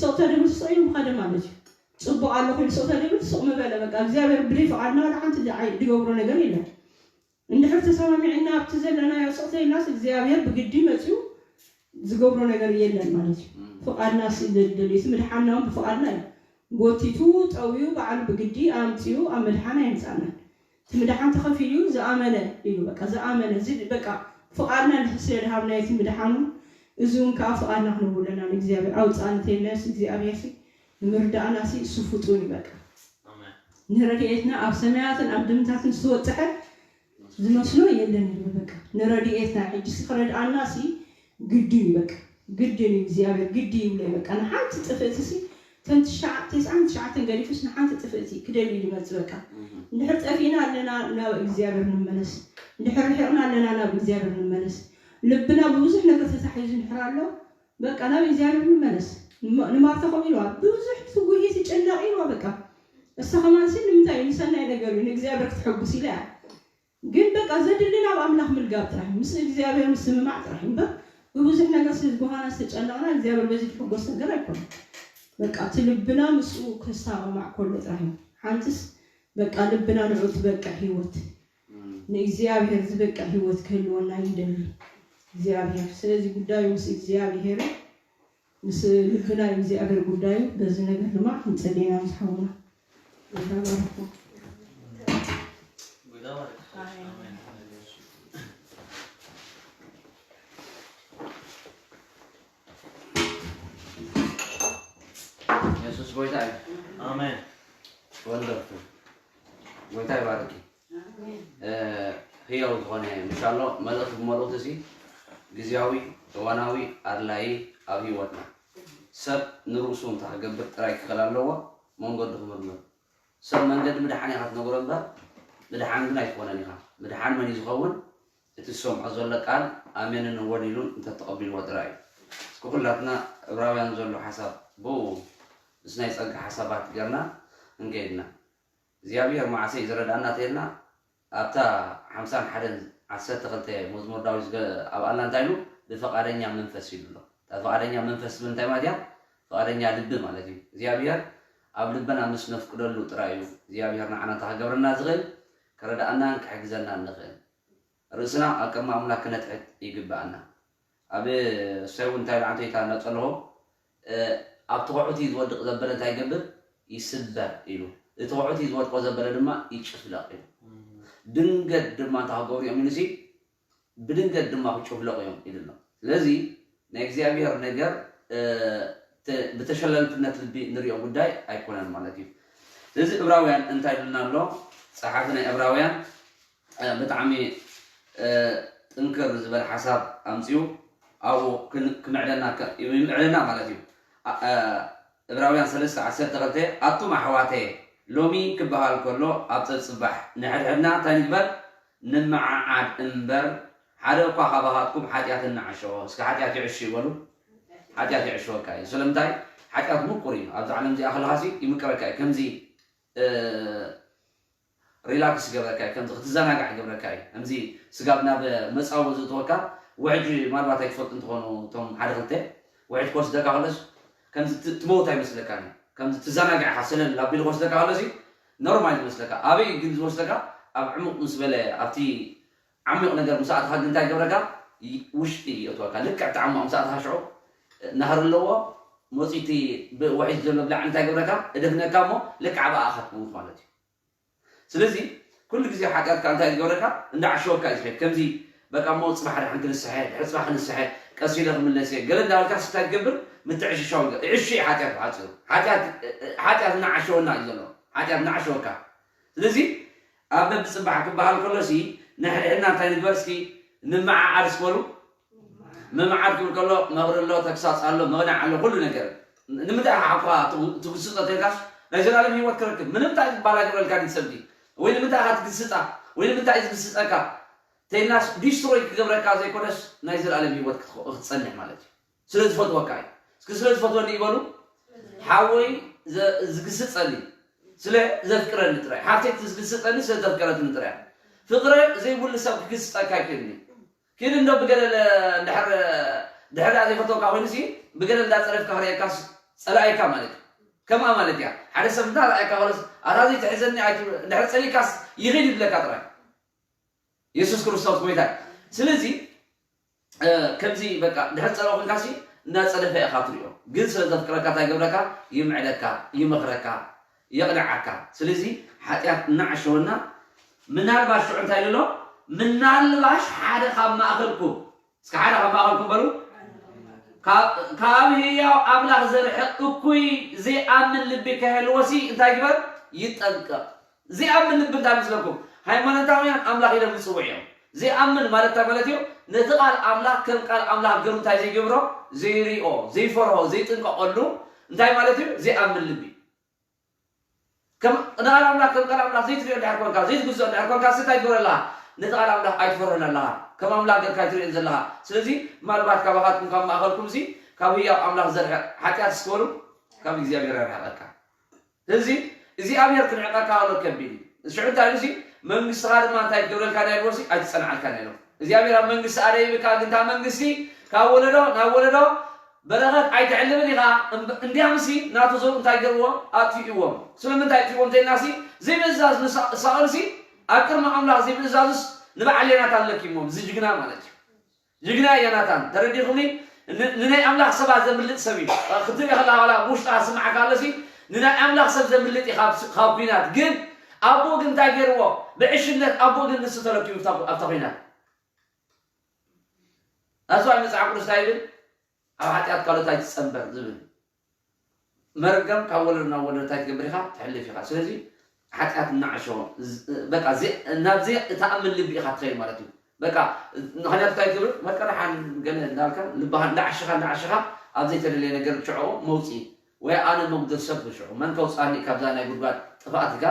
ስቕ ተደብል ስቕ ኢሉ ምኸደ ማለት እዩ። ፅቡቕ ኣለኹ ኢሉ ስቕ ተደብል ስቕ ምበለ በቃ እግዚኣብሔር ብደይ ፍቓድና ወላ ሓንቲ ድገብሮ ነገር የለን። እንድሕር ተሰማሚዕና ኣብቲ ዘለናዮ ስቕ ተይልናስ እግዚኣብሔር ብግዲ መፅዩ ዝገብሮ ነገር የለን ማለት እዩ። ፍቓድና ሲ ዘደልዩ እቲ ምድሓንና እውን ብፍቓድና እዩ። ጎቲቱ ጠውዩ ባዕሉ ብግዲ ኣምፅዩ ኣብ ምድሓን ኣየምፃናን። እቲ ምድሓን ተኸፊሉ እዩ ዝኣመነ ኢሉ በቃ ዝኣመነ እዚ በቃ ፍቓድና እንድሕር ስለ ድሃብናዮ እቲ ምድሓኑ እዚ እውን ከዓ ፍቓድና ክንህቡ ኣለና ንእግዚኣብሔር ኣውፃእኒ ተይልናዮስ እግዚኣብሔር ሲ ንምርዳእና ሲ እሱ ፍጡን እዩ በቃ ንረድኤትና ኣብ ሰማያትን ኣብ ድምታትን ዝተወፀሐ ዝመስሎ የለን ይብል በቃ ንረድኤትና ሕጂ ሲ ክረድኣና ሲ ግድን እዩ በቃ ግድን እዩ እግዚኣብሔር ግዲ ይብሎ እዩ በቃ ንሓንቲ ጥፍእቲ ሲ ተን ትሽዓ- ተስዓን ትሽዓተን ገዲፉስ ንሓንቲ ጥፍእቲ ክደሊ እዩ ዝመፅእ በቃ እንድሕር ጠፊእና ኣለና ናብ እግዚኣብሔር ንመለስ እንድሕር ርሒቕና ኣለና ናብ እግዚኣብሔር ንመለስ ልብና ብብዙሕ ነገር ተታሒዙ እንድሕር ኣሎ በቃ ናብ እግዚኣብሔር ንመለስ ንማርታ ከምኡ ኢልዋ ብዙሕ ትጉሂ ትጨነቕ ኢልዋ በቃ እሳ ከማን ሲ ንምንታይ ንሰናይ ነገር እዩ ንእግዚኣብሔር ክትሐጉስ ኢላ እያ ግን በቃ ዘድሊ ናብ ኣምላኽ ምልጋብ ጥራሕ ምስ እግዚኣብሔር ምስምማዕ ጥራሕ እምበር ብብዙሕ ነገር ስለ ዝጓሃና ዝተጨነቕና እግዚኣብሔር በዚ ትሕጎስ ነገር ኣይኮነ በቃ እቲ ልብና ምስኡ ክሰማማዕ ከሎ ጥራሕ እዩ ሓንትስ በቃ ልብና ንዑ ትበቅዕ ህይወት ንእግዚኣብሔር ዝበቅዕ ህይወት ክህልወና ይደሊ እግዚኣብሔር ስለዚ ጉዳዩ ምስ እግዚኣብሔር ምስ ልብና እግዚኣብሔር ጉዳዩ በዚ ነገር ድማ ክንጸልየና ምስ ሓውና የሱስ ጎይታ እዩ። ኣሜን። ወንደርፉል ጎይታ ይባርኪ። ህያው ዝኾነ ምሻሎ መልእኽቲ ብመልእኽቲ ሲ ግዜያዊ እዋናዊ ኣድላይ ኣብ ህይወትና ሰብ ንርእሱ እንታይ ክገብር ጥራይ ክኽእል ኣለዎ መንገዱ ክምርምር ሰብ መንገዲ ምድሓን ኢኻ ትነግሮ እምበር ምድሓን ግን ኣይትኾነን ኢኻ ምድሓን መን እዩ ዝኸውን እቲ ዝሰምዖ ዘሎ ቃል ኣሜንን እወን ኢሉን እንተተቐቢልዎ ጥራይ እዩ እስኪ ኩላትና እብራውያን ዘሎ ሓሳብ ብኡ ምስ ናይ ጸጋ ሓሳባት ገርና እንከይድና እግዚኣብሔር መዓሰ እዩ ዝረድኣና ተይልና ኣብታ ሓምሳን ሓደን ዓሰርተ ክልተ መዝሙር ዳዊት ዝገ- ኣብኣላ እንታይ ኢሉ ብፈቓደኛ መንፈስ ኢሉ ኣሎ እታ ፈቓደኛ መንፈስ ትብል እንታይ ማለት እያ ፈቓደኛ ልቢ ማለት እዩ እግዚኣብሔር ኣብ ልብና ምስ ነፍቅደሉ ጥራይ እዩ እግዚኣብሔር ንዓና እንታይ ክገብረና ዝኽእል ክረድኣናን ክሕግዘናን ንኽእል ርእስና ኣብ ቅድሚ ኣምላክ ክነትሕት ይግብኣና ኣብ እሳይ እውን እንታይ ኢሉ ዓንቶይታ እናጸለኹ ኣብ ትቑዑቲ ዝወድቕ ዘበለ እንታይ ይገብር ይስበር ኢሉ እቲ ትቑዑቲ ዝወድቆ ዘበለ ድማ ይጭፍለቕ ኢሉ ድንገት ድማ እንታይ ክገብሩ እዮም ኢሉሲ ብድንገት ድማ ክጭፍለቑ እዮም ኢሉ ኣሎ ስለዚ ናይ እግዚኣብሔር ነገር ብተሸለልትነት ልቢ ንሪኦ ጉዳይ ኣይኮነን ማለት እዩ ስለዚ እብራውያን እንታይ ኢሉና ኣሎ ፀሓፊ ናይ እብራውያን ብጣዕሚ ጥንክር ዝበለ ሓሳብ ኣምፅኡ ኣብኡ ክምዕደና ይምዕደና ማለት እዩ እብራውያን ሰለስተ ዓሰርተ ክልተ ኣቱም ኣሕዋተየ ሎሚ ክበሃል ከሎ ኣብ ፀብፅባሕ ንሕድሕድና እንታይ ንግበር ንመዓዓድ እምበር ሓደ እኳ ካባኻትኩም ሓጢኣት እናዓሸወ እስከ ሓጢኣት ይዕሹ ይበሉ ሓጢኣት ይዕሽወካ እዩ ስለምንታይ ሓጢኣት ምቁር እዩ ኣብዚ ዓለም እዚኣ ከለኻሲ ይምቅረካ እዩ ከምዚ ሪላክስ ይገብረካ እዩ ከምዚ ክትዘናጋዕ ይገብረካ እዩ ከምዚ ስጋብ ናብ መፃወ ዝእትወካ ውሕጅ ማልባት ኣይትፈልጡ እንትኾኑ እቶም ሓደ ክልተ ውሕጅ ክወስደካ ከሎስ ከምዚ ትመውት ኣይመስለካን እዩ ከምዚ ትዘናጋዕካ ሰለል ኣቢሉ ክወስደካ ከሎሲ ኖርማል ዝመስለካ ኣበይ ግን ዝወስደካ ኣብ ዕሙቕ ምስ በለ ኣብቲ ዓሚቕ ነገር ምስ ኣትኻ ግን እንታይ ይገብረካ ውሽጢ የእትወካ ልክዕ እቲ ዓሚቕ ምስ ኣትኻ ሽዑ ናህሪ ኣለዎ መፂቲ ውሕጅ ዘሎ ብላዕሊ እንታይ ይገብረካ እደፍነካ እሞ ልክዕ ኣብኣ ኢኻ ትመውት ማለት እዩ ስለዚ ኩሉ ግዜ ሓጢኣትካ እንታይ ዝገብረካ እንዳዓሸወካ እዩ ዝኸድ ከምዚ በቃ እሞ ፅባሕ ድሓን ክንስሐ ድሕሪ ፅባሕ ክንስሐ ቀስ ኢለ ክምለስ እየ ገለ እንዳበልካ ስታይ ትገብር ምትዕሽሻው ይዕሽ ሓጢኣት ብሓፂሩ ሓጢኣት እናዓሸወና እዩ ዘሎ ሓጢኣት እናዓሸወካ ስለዚ ኣብ በብፅባሕ ክበሃል ከሎሲ ንሕድሕድና እንታይ ንግበር እስኪ ንመዓዓድ እስበሉ ምምዓድ ክብል ከሎ መቕሪ ኣሎ ተግሳፅ ኣሎ መቕናዕ ኣሎ ኩሉ ነገር ንምንታይ ሓኳ ትግስፆ ተልካስ ናይ ዘላለም ህይወት ክረክብ ምንም እንታይ ባላገረልካ ድሰብቲ ወይ ንምንታይ ኢኻ ትግስጻ? ወይ ንምንታይ እዩ ዝግስጸካ? ተይናስ ዲስትሮይ ክገብረካ ዘይኮነስ ናይ ዘላለም ህይወት ክትኸ- ክትጸንሕ ማለት እዩ። ስለ ዝፈትወካ እዩ። እስኪ ስለ ዝፈትወኒ ይበሉ። ሓወይ ዘ- ዝግስጸኒ ስለ ዘፍቅረኒ ጥራይ፣ ሓፍተይ ዝግስጸኒ ስለ ዘፍቀረትኒ ጥራይ። ፍቕረ ዘይብሉ ሰብ ክግስጸካ ኣይክእልን እዩ። ኪድ እንዶ ብገለ ለ- እንድሕር ድሕር ደኣ ዘይፈተወካ ኮይኑሲ ብገለ እንዳጸረፍካ ክርእየካስ ጸላኢካ ማለት እዩ። ከምኣ ማለት እያ። ሓደ ሰብ እንዳ ረኣየካ ዋላስ ኣታ ዘይትሕዘኒ ኣይትብል እንድሕር ጸሊእካስ ይኺድ ይብለካ ጥራይ። የሱስ ክርስቶስ ጎይታ እዩ። ስለዚ ከምዚ በቃ ድሕር ጸላኢ ኮንካሲ እናጸደፈ ኢኻ ትሪኦ። ግን ስለ ዘፍቅረካ እንታይ ገብረካ? ይምዕደካ፣ ይመኽረካ፣ የቕንዓካ። ስለዚ ሓጢኣት እናዓሸወና ምናልባሽ ሽዑ እንታይ ኢሉ ኣሎ? ምናልባሽ ሓደ ካብ ማእኸልኩም፣ እስከ ሓደ ካብ ማእኸልኩም በሉ፣ ካብ ህያው ኣምላኽ ዘርሕቕ እኩይ ዘይኣምን ልቢ ከይህልዎሲ እንታይ ግበር? ይጠንቀቕ። ዘይኣምን ልቢ እንታይ መስለኩም? ሃይማኖታውያን ኣምላኽ ኢሎም ይጽውዑ እዮም። ዘይኣምን ማለት እንታይ ማለት እዩ? ነቲ ቃል ኣምላኽ ከም ቃል ኣምላኽ ገሩ እንታይ ዘይገብሮ? ዘይሪኦ፣ ዘይፈርሆ፣ ዘይጥንቀቐሉ እንታይ ማለት እዩ? ዘይኣምን ልቢ። ከም ንቓል ኣምላኽ ከም ቃል ኣምላኽ ዘይትሪኦ እንድሕር ኮንካ፣ ዘይትግዝኦ እንድሕር ኮንካ፣ እንታይ ትገብር ኣለኻ? ነቲ ቃል ኣምላኽ ኣይትፈርሆን ኣለኻ። ከም ኣምላኽ ገርካ ኣይትሪኦን ዘለኻ። ስለዚ ምናልባት ካባኻትኩም ካብ ማእኸልኩም እዚ ካብ ህያው ኣምላኽ ዘርሕቕ ሓጢኣት እስኪ በሉ፣ ካብ እግዚኣብሔር የርሕቐካ። እዚ እግዚኣብሔር ክንዕቀካ ኣሎ ከቢድ እዩ። ሽዑ እንታይ ኢሉ መንግስትኻ ድማ እንታይ ክገብረልካ ናይ ኢልዎሲ ኣይትጸንዓልካ ናይ ኢሎ። እግዚኣብሔር ኣብ መንግስቲ ኣደይብካ ግን እታ መንግስቲ ካብ ወለዶ ናብ ወለዶ በረኸት ኣይትዕልብን ኢኻ። እንዲያምሲ ናቱ ዘሩ እንታይ ገርዎ ኣጥፊእዎም። ስለምንታይ ኣጥፊእዎም ተይናሲ ዘይምእዛዝ ንሳኦልሲ ኣብ ቅድሚ ኣምላኽ ዘይምእዛዝስ ንበዓል ዮናታን ለኪሞም ዝጅግና ማለት እዩ። ጅግና እያ ናታን ተረዲኹኒ። ንናይ ኣምላኽ ሰባት ዘምልጥ ሰብ እዩ ክትርኢ ከላ ዋላ ውሽጣ ስምዓካ ኣለሲ ንናይ ኣምላኽ ሰብ ዘምልጥ እዩ ካብ ኩናት። ግን ኣቦኡ ግን እንታይ ገይርዎ? ብዕሽነት ኣቦኡ ግን ንሱ ተረኪቡ ኣብታ ኩናት። ኣዝዋይ መጽሓፍ ቅዱስ እንታይ ይብል? ኣብ ሓጢኣት ካልኦት ኣይትጸንበር ዝብል መርገም ካብ ወለድ ናብ ወለድ እንታይ ትገብር ኢኻ? ትሕልፍ ኢኻ። ስለዚ ሓጢኣት እናዓሸወ በቃ ናብ ዘይትኣምን ልቢ ኢኻ ትኸይድ ማለት እዩ። በቃ ምክንያቱ እንታይ ትብል? መቀረሓን ገለ እንዳልካ ልብኻ እንዳዓሸኻ እንዳዓሸኻ ኣብ ዘይተደለየ ነገር ትሽዕቦ መውፅኢ ወይ ኣነ መጉደል ሰብ ትሽዑ መን ከውፅኣኒ ካብዛ ናይ ጉድጓድ ጥፍኣት ኢልካ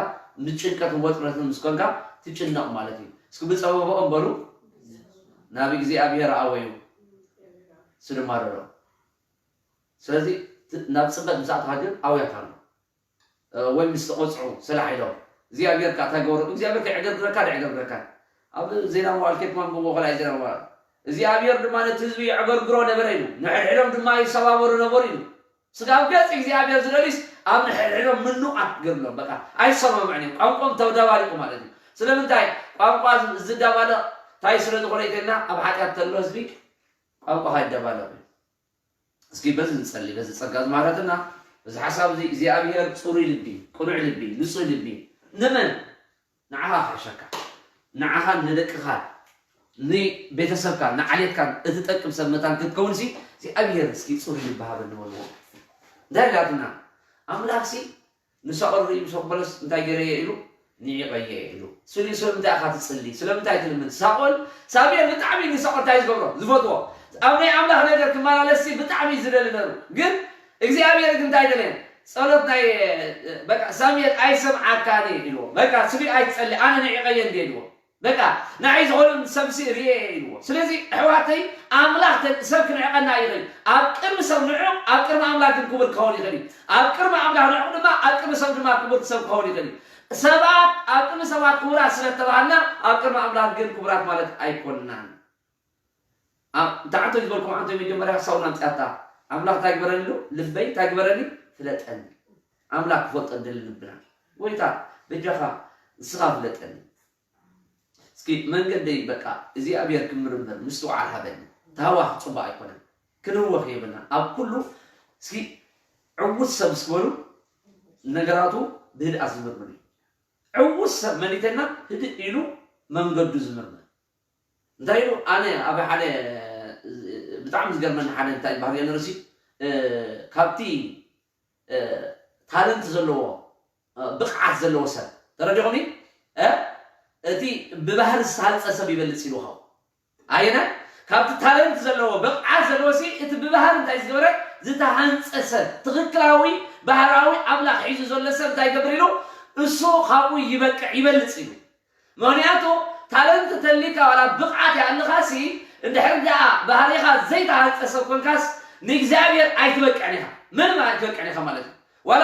ንጭንቀትን ወጥረትን ምስ ኮንካ ትጭነቕ ማለት እዩ። እስኪ ብፀበብኦም በሉ ናብ እግዚኣብሔር ኣወዩ ስድማረሮ ስለዚ ናብ ፅበት ምስ ኣተኻ ግን ኣውያት ኣሎ ወይ ምስ ተቆፅዑ ሰላሕ ኢሎም እግዚኣብሔር ከዓ እንታይ ገበሩ እግዚኣብሔር ከይዕገርግረካ ደዕገርግረካ ኣብ ዜና መዋል ኬት ማንብቦ ከላይ ዜና መዋል እግዚኣብሔር ድማ ነቲ ህዝቢ የዕገርግሮ ነበረ ኢሉ ንሕድሕዶም ድማ ይሰባበሩ ነበሩ ኢሉ ስጋብ ገፅ እግዚኣብሔር ዝደሊስ ኣብ ንሕድሕዶም ምኑቃት ገርሎም በቃ ኣይሰማምዕን እዮም ቋንቋም ተደባሊቁ ማለት እዩ ስለምንታይ ቋንቋ ዝደባለቅ እንታይ ስለ ዝኾነ ኢተና ኣብ ሓጢኣት ተሎ ህዝቢ ቋንቋ ካይደባለቅ እዩ እስኪ በዚ ንጸሊ በዚ ጸጋ ዝማረትና በዚ ሓሳብ እዚ እግዚኣብሔር ጽሩይ ልቢ ቅኑዕ ልቢ ንጹህ ልቢ ንመን ንዓኻ ክሕሸካ ንዓኻን ንደቅኻን ንቤተሰብካ ንዓሌትካን እትጠቅም ሰብ መታን ክትከውን ሲ እግዚኣብሔር እስኪ ጽሩይ ልቢ ሃበኒ በልዎ እንታይ ላትና ኣምላኽ ሲ ንሳኦል ርእዩ ሰኩበለስ እንታይ ገይረየ ኢሉ ንዒቐየ ኢሉ ስሊ ስለምንታይ ኢኻ ትጽሊ ስለምንታይ ትልምን ሳኦል ሳሙኤል ብጣዕሚ ንሳኦል እንታይ ዝገብሮ ዝፈትዎ ኣብ ናይ ኣምላኽ ነገር ክመላለስ ብጣዕሚ ዝደሊ ነሩ ግን እግዚኣብሔር ግን እንታይ ደለየ ጸሎት ናይ በቃ ሳሙኤል ኣይሰምዓካን ኢልዎ በቃ ስሊ ኣይትጸሊ ኣነ ንዒቐየ እንደ ኢልዎ በቃ ንዓይ ዝኾነ ሰብሲ ርእየ ኢልዎ ስለዚ ኣሕዋተይ ኣምላኽ ሰብ ክንዕቐና ይኽእል ኣብ ቅድሚ ሰብ ንዑቕ ኣብ ቅድሚ ኣምላኽ ግን ክቡር ክኸውን ይኽእል እዩ ኣብ ቅድሚ ኣምላኽ ንዑቕ ድማ ኣብ ቅድሚ ሰብ ድማ ክቡር ሰብ ክኸውን ይኽእል እዩ ሰባት ኣብ ቅድሚ ሰባት ክቡራት ስለ እተባሃልና ኣብ ቅድሚ ኣምላኽ ግን ክቡራት ማለት ኣይኮንናን እንተ ዓንቶ ዝበልኩም ዓንቶ መጀመርያ ሳውል ኣምፅኣታ ኣምላኽ እንታይ ግበረኒ ኢሉ ልበይ እንታይ ግበረኒ ፍለጠኒ ኣምላኽ ክፈልጦ ደሊ ልብና ጎይታ በጃኻ ንስኻ ፍለጠኒ እስኪ መንገደይ በቃ እግዚኣብሔር ክምርምር ምስትውዓል ሃበኒ። ታህዋኽ ፅቡቅ ኣይኮነን። ክንህወኽ የብልና ኣብ ኩሉ እስኪ ዕዉት ሰብ ምስ በሉ ነገራቱ ብህድኣት ዝምርምር እዩ። ዕዉት ሰብ መን ይተና ህድእ ኢሉ መንገዱ ዝምርምር እንታይ ኢሉ ኣነ ኣብ ሓደ ብጣዕሚ ዝገርመኒ ሓደ እንታይ ባህር ነርሲ ካብቲ ታለንት ዘለዎ ብቕዓት ዘለዎ ሰብ ተረዲኹኒ እቲ ብባህሪ ዝተሃንፀ ሰብ ይበልፅ ኢሉ ካብ ኣየናይ ካብቲ ታለንት ዘለዎ ብቕዓት ዘለዎ ሲ እቲ ብባህሪ እንታይ ዝገበረ ዝተሃንፀ ሰብ ትኽክላዊ ባህራዊ ኣምላኽ ሒዙ ዘሎ ሰብ እንታይ ይገብር ኢሉ እሱ ካብኡ ይበቅዕ ይበልጽ እዩ። ምኽንያቱ ታለንት ተሊካ ዋላ ብቕዓት ያለኻሲ እንድሕር ደኣ ባህሪኻ ዘይተሃንጸ ሰብ ኮንካስ ንእግዚኣብሔር ኣይትበቅዕን ኢኻ። ምንም ኣይትበቅዕን ኢኻ ማለት እዩ። ዋላ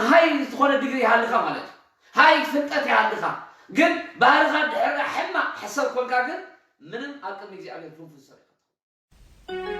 ሃይ ዝኾነ ዲግሪ ይሃልኻ ማለት እዩ። ሃይ ፍልጠት ይሃልኻ ግን ባህርኻ ድሕር ሕማቕ ሕሰብ ኮንካ ግን ምንም ኣብ ቅድሚ እግዚኣብሔር ፍንፉን ሰብ ኢኻ።